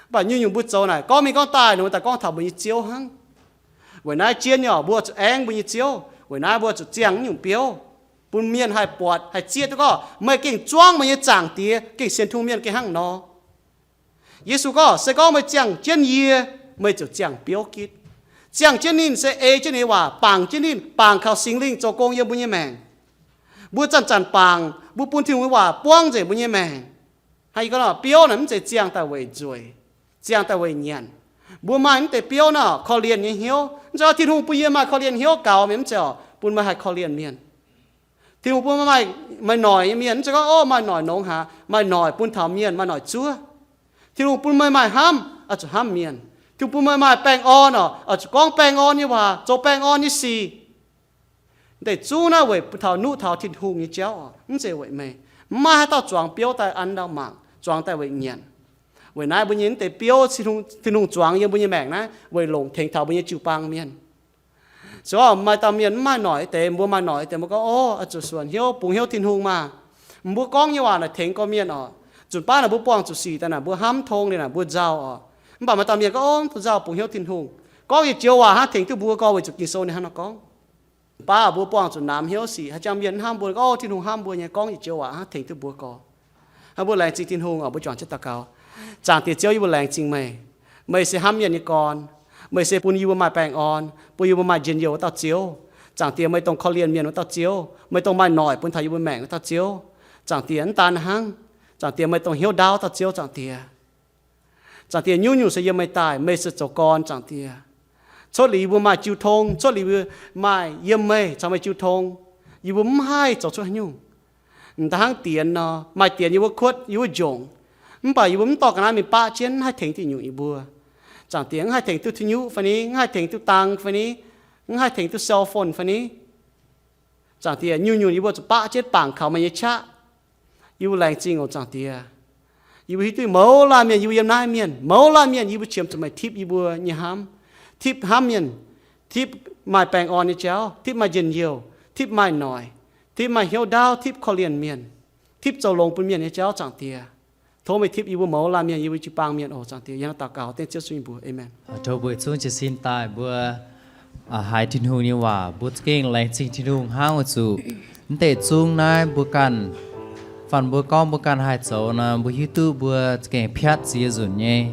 Mv baac nyungc-nyungc mbuo zoux naaic gorngv mingh gorngv daaih ninh mbuo daaih gorngv taux mbuo nyei Ziouv hnangv. Weic naaiv jienv nyei oc, mbuo zuqc aengv mbuo nyei Ziouv. Weic naaiv mbuo zuqc ziangh naaiv nyungc biouv, bun mienh haih buatc haih zieqv duqv gorngv meih gengh zuangv meih nyei Zaangc Diex gengh sienx Tin-Hungh mienh gengh hnangv nor. Yesu gorngv, se gorngv meih ziangh jienv yie, meih ziouc ziangh biouv gitv. Ziangh jienv ninh se ei jienv ninh nyei waac, bangc jienv ninh, bangc kaux Singx Lingh zoux gong yiem mbuo nyei maengc. Mbuo zanc-zanc bangc, mbuo bun Tin-Hungh nyei waac buangv nzengc mbuo nyei maengc. Hnangv yie gorngv nor, biouv naaic mv zeiz ziangh daaih weic nzueic, ziangh daaih weic nyanc. Mbuo maaih mv deix biouv naaic korv-lienh nyei hnyouv. Mv zeiz gorngv Tin-Hungh bun yie maaih korv-lienh hnyouv gaux mienh, mv zeiz oc, bun meih haih korv-lienh mienh. Tin-Hungh bun meih maaih, maaih noic nyei mienh, mv zeiz gorngv, o, maaih noic nongx haaix, maaih noic bun taux mienh, maaih noic zuov. Tin-Hungh bun meih maaih hnamv, oix zuqc hnamv mienh. Tin-Hungh bun meih maaih baengh orn oc, oix zuqc gorngv baengh orn nyei waac, zoux baengh orn nyei sic. Deix zungv naaiv weic taux nuqv taux Tin-Hungh nyei jauv oc, mv zeiz weic meih. Mv maaih haaix dauh zuangx biouv daaih an ndau mangc, zuangx daaih weic nyanc. Weic naaiv mbuo nyei mv deix biouv, Tin-Hungh zuangx yiem mbuo nyei maengc naaiv weic longc tengx taux mbuo nyei jiu-baang mienh. Se gorngv maaih dauh mienh mv maaih noic deix, mbuo maaih noic deix, mbuo gorngv, o, oix zuqc suonc hnyouv, bungx hnyouv Tin-Hungh maah! Mbuo gorngv nyei waac naaic tengx gorqv mienh oc. Zunc baav naaic mbuo buangh zuqc sic daaih naaic mbuo hnamv tong liuz naaic mbuo nzauh oc. Mv baac maaih dauh mienh gorngv, o, mv zuqc nzauh, bungx hnyouv Tin-Hungh. Gorngv yietc joux waac hnangv tengx duqv mbuo gorx, weic zuqc Ging-Sou ninh hnangv nor gorngv. Zunc baav mbuo buangh zuqc namx hnyouv sic, haaix jangx mienh mv hnamv mbuo, gorngv, o, Tin-Hungh hnamv mbuo nyei, gorngv yietc joux waac hnangv tengx duqv mbuo gorx. Hnangv mbuo laengz zingh Tin-Hungh oc, mbuo juangc jienv daux gaux. Zaangc Diex Ziouv, yie mbuo laengz zingh meih. Meih se hnamv mienh nyei gorn. Meih se bun yie mbuo maaih baengh orn, bun yie mbuo maaih njien-youh wuov dauh Ziouv. Zaangc Diex, meih dongh korv-lienh mienh wuov dauh Ziouv, meih dongh maaih noic bun taux yie mbuo maengc wuov dauh Ziouv. Zaangc Diex, mv daan hnangv, Zaangc Diex, meih dongh hnyouv ndaauv dauh Ziouv, Zaangc Diex. Zaangc Diex, nyungc-nyungc se yiem meih daaih, meih se zoux gorn, Zaangc Diex. Cuotv liuz yie mbuo maaih jiu tong, cuotv liuz yie mbuo maaih yiem meih caux meih jiu tong, yie mbuo mv haih zoux cuotv haaix nyungc. M'daaih hnangv dienx nor, maaih dienx yie mbuo kuotv, yie mbuo njongc, mv baac yie mbuo mv dorh ga'naaiv mingh baqv jienv, mv haih tengx diuh nyungc yie mbuo. Zaangc Diex, mv haih tengx duqv tuiv nyuqv fai ni, mv haih tengx duqv dang fai ni, mv haih tengx duqv cell phone fai ni. Zaangc Diex, nyungc-nyungc yie mbuo zuqc baqv jienv bangc kaux meih nyei qaqv. Yie mbuo laengz zingh oc, Zaangc Diex. Yie mbuo hiuv duqv mouz laanh mienh, yie mbuo yiem naaiv mienh, mouz laanh mienh, yie mbuo qiemx zuqc meih tipv yie mbuo nyei hnamv, tipv hnamv mienh, tipv maaih baengh orn nyei jauv, tipv maaih njien-youh, tipv maaih noic, tipv maaih hnyouv ndaauv, tipv korv-lienh mienh, tipv zoux longx bun mienh nyei jauv, Zaangc Diex. Tov meih tipv yie mbuo mouz laanh mienh, yie mbuo jiu-baang mienh oc, Zaangc Diex. Yie hnangv daux gaux dengv Ziouv Yesu nyei mbuox. Aamen. Tov mbuo zungv jiez sin daaih mbuo haiz Tin-Hungh nyei waac, mbuo za'gengh laengz zingh Tin-Hungh hnangv weic zuqc mv deix zungv naaiv mbuo ganh, fanh mbuo gorngv mbuo ganh haih zoux nor, mbuo hiuv duqv mbuo za'gengh piatv ziex nzunc nyei.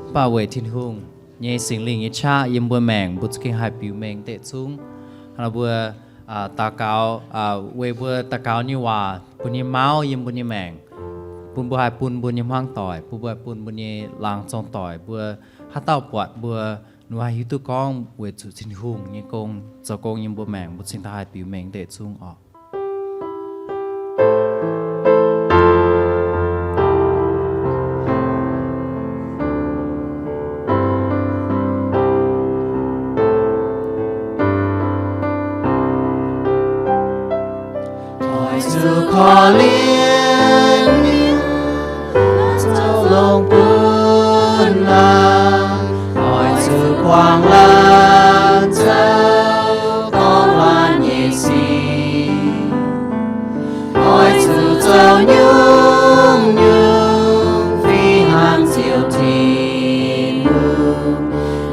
Mv baac weic Tin-Hungh nyei Singx Lingh nyei qaqv yiem mbuo maengc, mbuo za'gengh haih biux mengh mv deix zungv. Hnangv nor mbuo daux gaux, weic mbuo daux gaux nyei waac bun nyei mauv yiem mbuo nyei maengc, bun mbuo haih bun mbuo nyei hmuangv doic, bun mbuo haih bun mbuo nyei laangz zong doic, mbuo haaix dauh buatc mbuo, ninh mbuo haih hiuv duqv gorngv weic zuqc Tin-Hungh nyei gong zoux gong yiem mbuo maengc, mbuo cingx daaih haih biux mengh mv deix zungv oc. Oix zuqc korv-lienh mienh, zoux longx bun laanh, oix zuqc guangc laanh zoux gorngv laanh nyei sic. Oix zuqc zoux nyungc-nyungc fih hnangv Ziouv Tin-Hungh,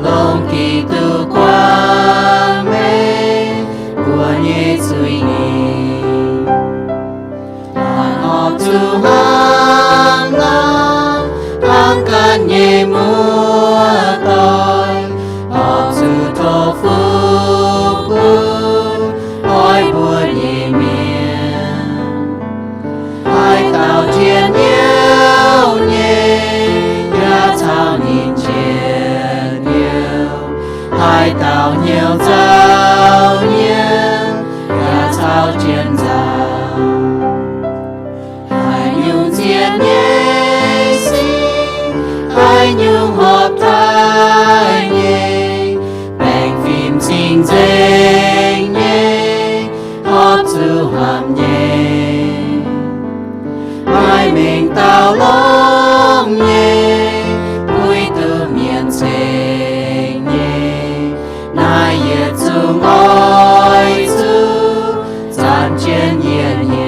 longc Giduc guangc meih mbuo nyei zuiz-nyeic. Laanh horpc zuqc hnamv naaiv hnamv ganh nyei muoz-doic, horpc zuqc tov fuqv gunv oix mbuo nyei mienh. Haaix dauh njien-youh nyei, yaac caux ninh njien-youh. Haaix dauh hnyouv nzauh nyei, yaac caux jienv nzauh. Haaix nyungc nziex nyei sic, haaix nyungc horpc taaih nyei, baengh fim cing-nzengc nyei, horpc zuqc hnamv nyei. Maiv mengh dauh longx nyei, puix duqv mienh ceng nyei, naaiv yietc zungv oix zuqc zanc jienv yie hnyouv.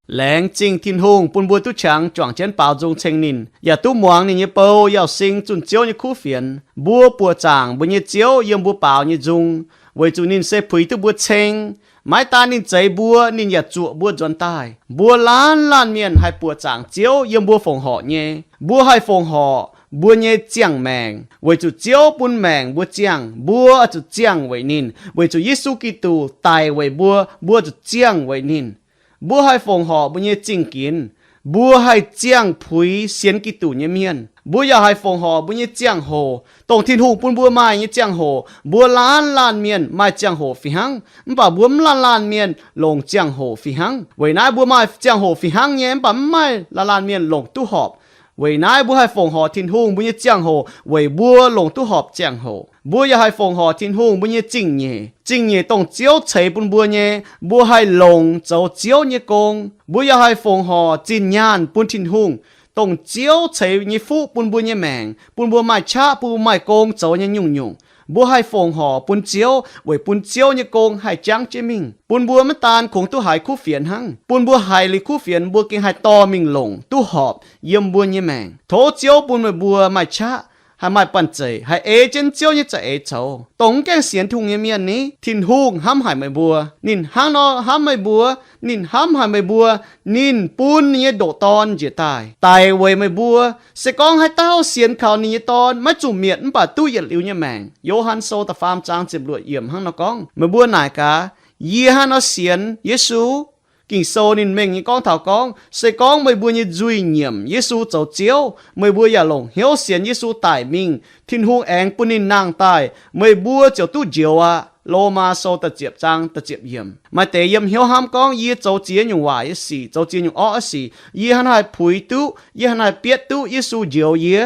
Laengz zingh Tin-Hungh bun mbuo duqv qangx juangc jienv baaux nzung ceng ninh, yaac duqv muangx ninh nyei bou, yaac sing zunh Ziouv nyei kuv fienx. Mbuo buoqc zaangc mbuo nyei Ziouv yiem mbuo baaux nyei nzung. weic zuqc ninh se puix duqv mbuo ceng. Maiv daan ninh zeix mbuo, ninh yaac zuoqc mbuo nzuonx daaih. Mbuo laanh laanh mienh haih buoqc zaangc Ziouv yiem mbuo fongc horc nyei. Mbuo haih fongc horc mbuo nyei ziangh maengc, weic zuqc Ziouv bun maengc mbuo ziangh, mbuo zuqc ziangh weic ninh. Weic zuqc Yesu Giduc daic weic mbuo, mbuo zuqc ziangh weic ninh. Mbuo haih fongc horc mbuo nyei zingh ginx, mbuo haih ziangh puix sienx Giduc nyei mienh. Mbuo yaac haih fongc horc mbuo nyei ziangh hoc, dongh Tin-Hungh bun mbuo maaih nyei ziangh hoc. Mbuo laanh laanh mienh maaih ziangh hoc fih hnangv, mv baac mbuo mv laanh laanh mienh longc ziangh hoc fih hnangv. Weic naaiv mbuo maaih ziangh hoc fih hnangv nyei, mv baac mv maaih laanh laanh mienh longc duqv horpc. Weic naaiv mbuo haih fongc horc Tin-Hungh mbuo nyei ziangh hoc weic mbuo longc duqv horpc ziangh hoc. Mbuo yaac haih fongc horc Tin-Hungh mbuo nyei zingh nyeic. Zingh nyeic dongh Ziouv ceix bun mbuo nyei, mbuo haih longc zoux Ziouv nyei gong. Mbuo yaac haih fongc horc zinh nyaanh bun Tin-Hungh, dongh Ziouv ceix nyei fuqv bun mbuo nyei maengc, bun mbuo maaih qaqv, bun mbuo maaih gong zoux nyei nyungc-nyungc. Mbuo haih fongc horc bun Ziouv weic bun Ziouv nyei gong haih jangv jienv mingh, bun mbuo maiv daan kungx duqv haiz kuv fienx hnangv, bun mbuo haiz liuz kuv fienx mbuo gengh haih dorh mingh longc duqv horpc yiem mbuo nyei maengc. Tov Ziouv bun meih mbuo maaih qaqv, haih maaih banh zeic, haih ei jienv Ziouv nyei za'eix zoux. Dongh mv gaengh sienx Tin-Hungh nyei mienh ni, Tin-Hungh hnamv haic meih mbuo. Ninh hnangv nor hnamv meih mbuo. Ninh hnamv haic meih mbuo. Ninh bun ninh nyei ndoqc Dorn njiec daaih daic weic meih mbuo. Se gorngv haaix dauh sienx kaux ninh nyei Dorn, maiv zuqc mietc mv baac duqv yietc liuz nyei maengc. Yo^han Sou da'faam zaang ziepc luoqc yiemc hnangv nor gorngv. Meih mbuo naaic gaax, yie hnangv nor sienx Yesu? Ging-Sou ninh mengh nyei gorngv taux gorngv, se gorngv meih mbuo nyei nzuih nyiemc Yesu zoux Ziouv, meih mbuo yaac longc hnyouv sienx Yesu daic mingh, Tin-Hungh aengx bun ninh nangh daaih, meih mbuo ziouc duqv njoux aqv. Lomaa Sou da'ziepc zaang da'ziepc yiemc. Maaih deix yiem hnyouv hnamv gorngv, yie zoux ziex nyungc waaic nyei sic, zoux ziex nyungc orqv nyei sic, yie hnangv naaiv haih puix duqv, yie hnangv naaiv haih bietv duqv Yesu njoux yie.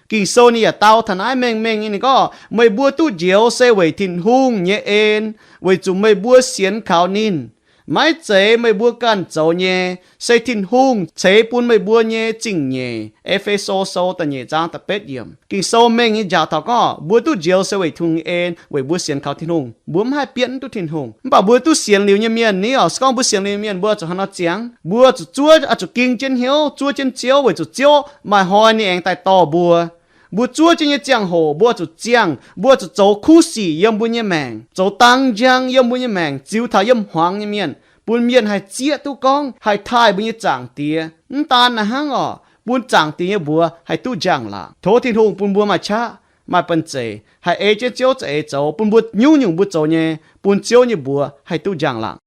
Ging-Sou ninh yaac dau taux naaiv mengh mengh nyei, ninh gorngv, meih mbuo duqv njoux se weic Tin-Hungh nyei en, weic zuqc meih mbuo sienx kaux ninh. Maiv zeiz meih mbuo ganh zoux nyei, se Tin-Hungh ceix bun meih mbuo nyei zingh nyeic. E^fe^so Sou da'nyeic zaang da'betv yiemc. Ging-Sou mengh nyei njaaux taux gorngv, mbuo duqv njoux se weic Tin-Hungh nyei en, weic mbuo sienx kaux Tin-Hungh. Mbuo mv haih bietv duqv Tin-Hungh. Mv baac mbuo duqv sienx liuz nyei mienh ni oc, se gorngv mbuo sienx liuz nyei mienh, mbuo zuqc hnangv nor ziangx. Mbuo zuqc zuov, zuqc ging jienv hnyouv, zuov jienv Ziouv, weic zuqc Ziouv maaih hnoi ninh aengx daaih dorh mbuo. Mbuo zuov jienv nyei ziangh hoc mbuo zuqc ziangh, mbuo zuqc zoux kuv sic yiem mbuo nyei maengc, zoux dang njang yiem mbuo nyei maengc, ziux taux yiem hmuangx nyei mienh, bun mienh haih zieqv duqv gorngv haih taaih mbuo nyei Zaangc Diex. Mv daan naaiv hnangv oc, bun Zaangc Diex nyei mbuox haih duqv njang-laangc. Tov Tin-Hungh bun mbuo maaih qaqv, maaih banh zeic, haih ei jienv Ziouv za'eix zoux, bun mbuo nyungc-nyungc mbuo zoux nyei, bun Ziouv nyei mbuox haih duqv njang-laangc.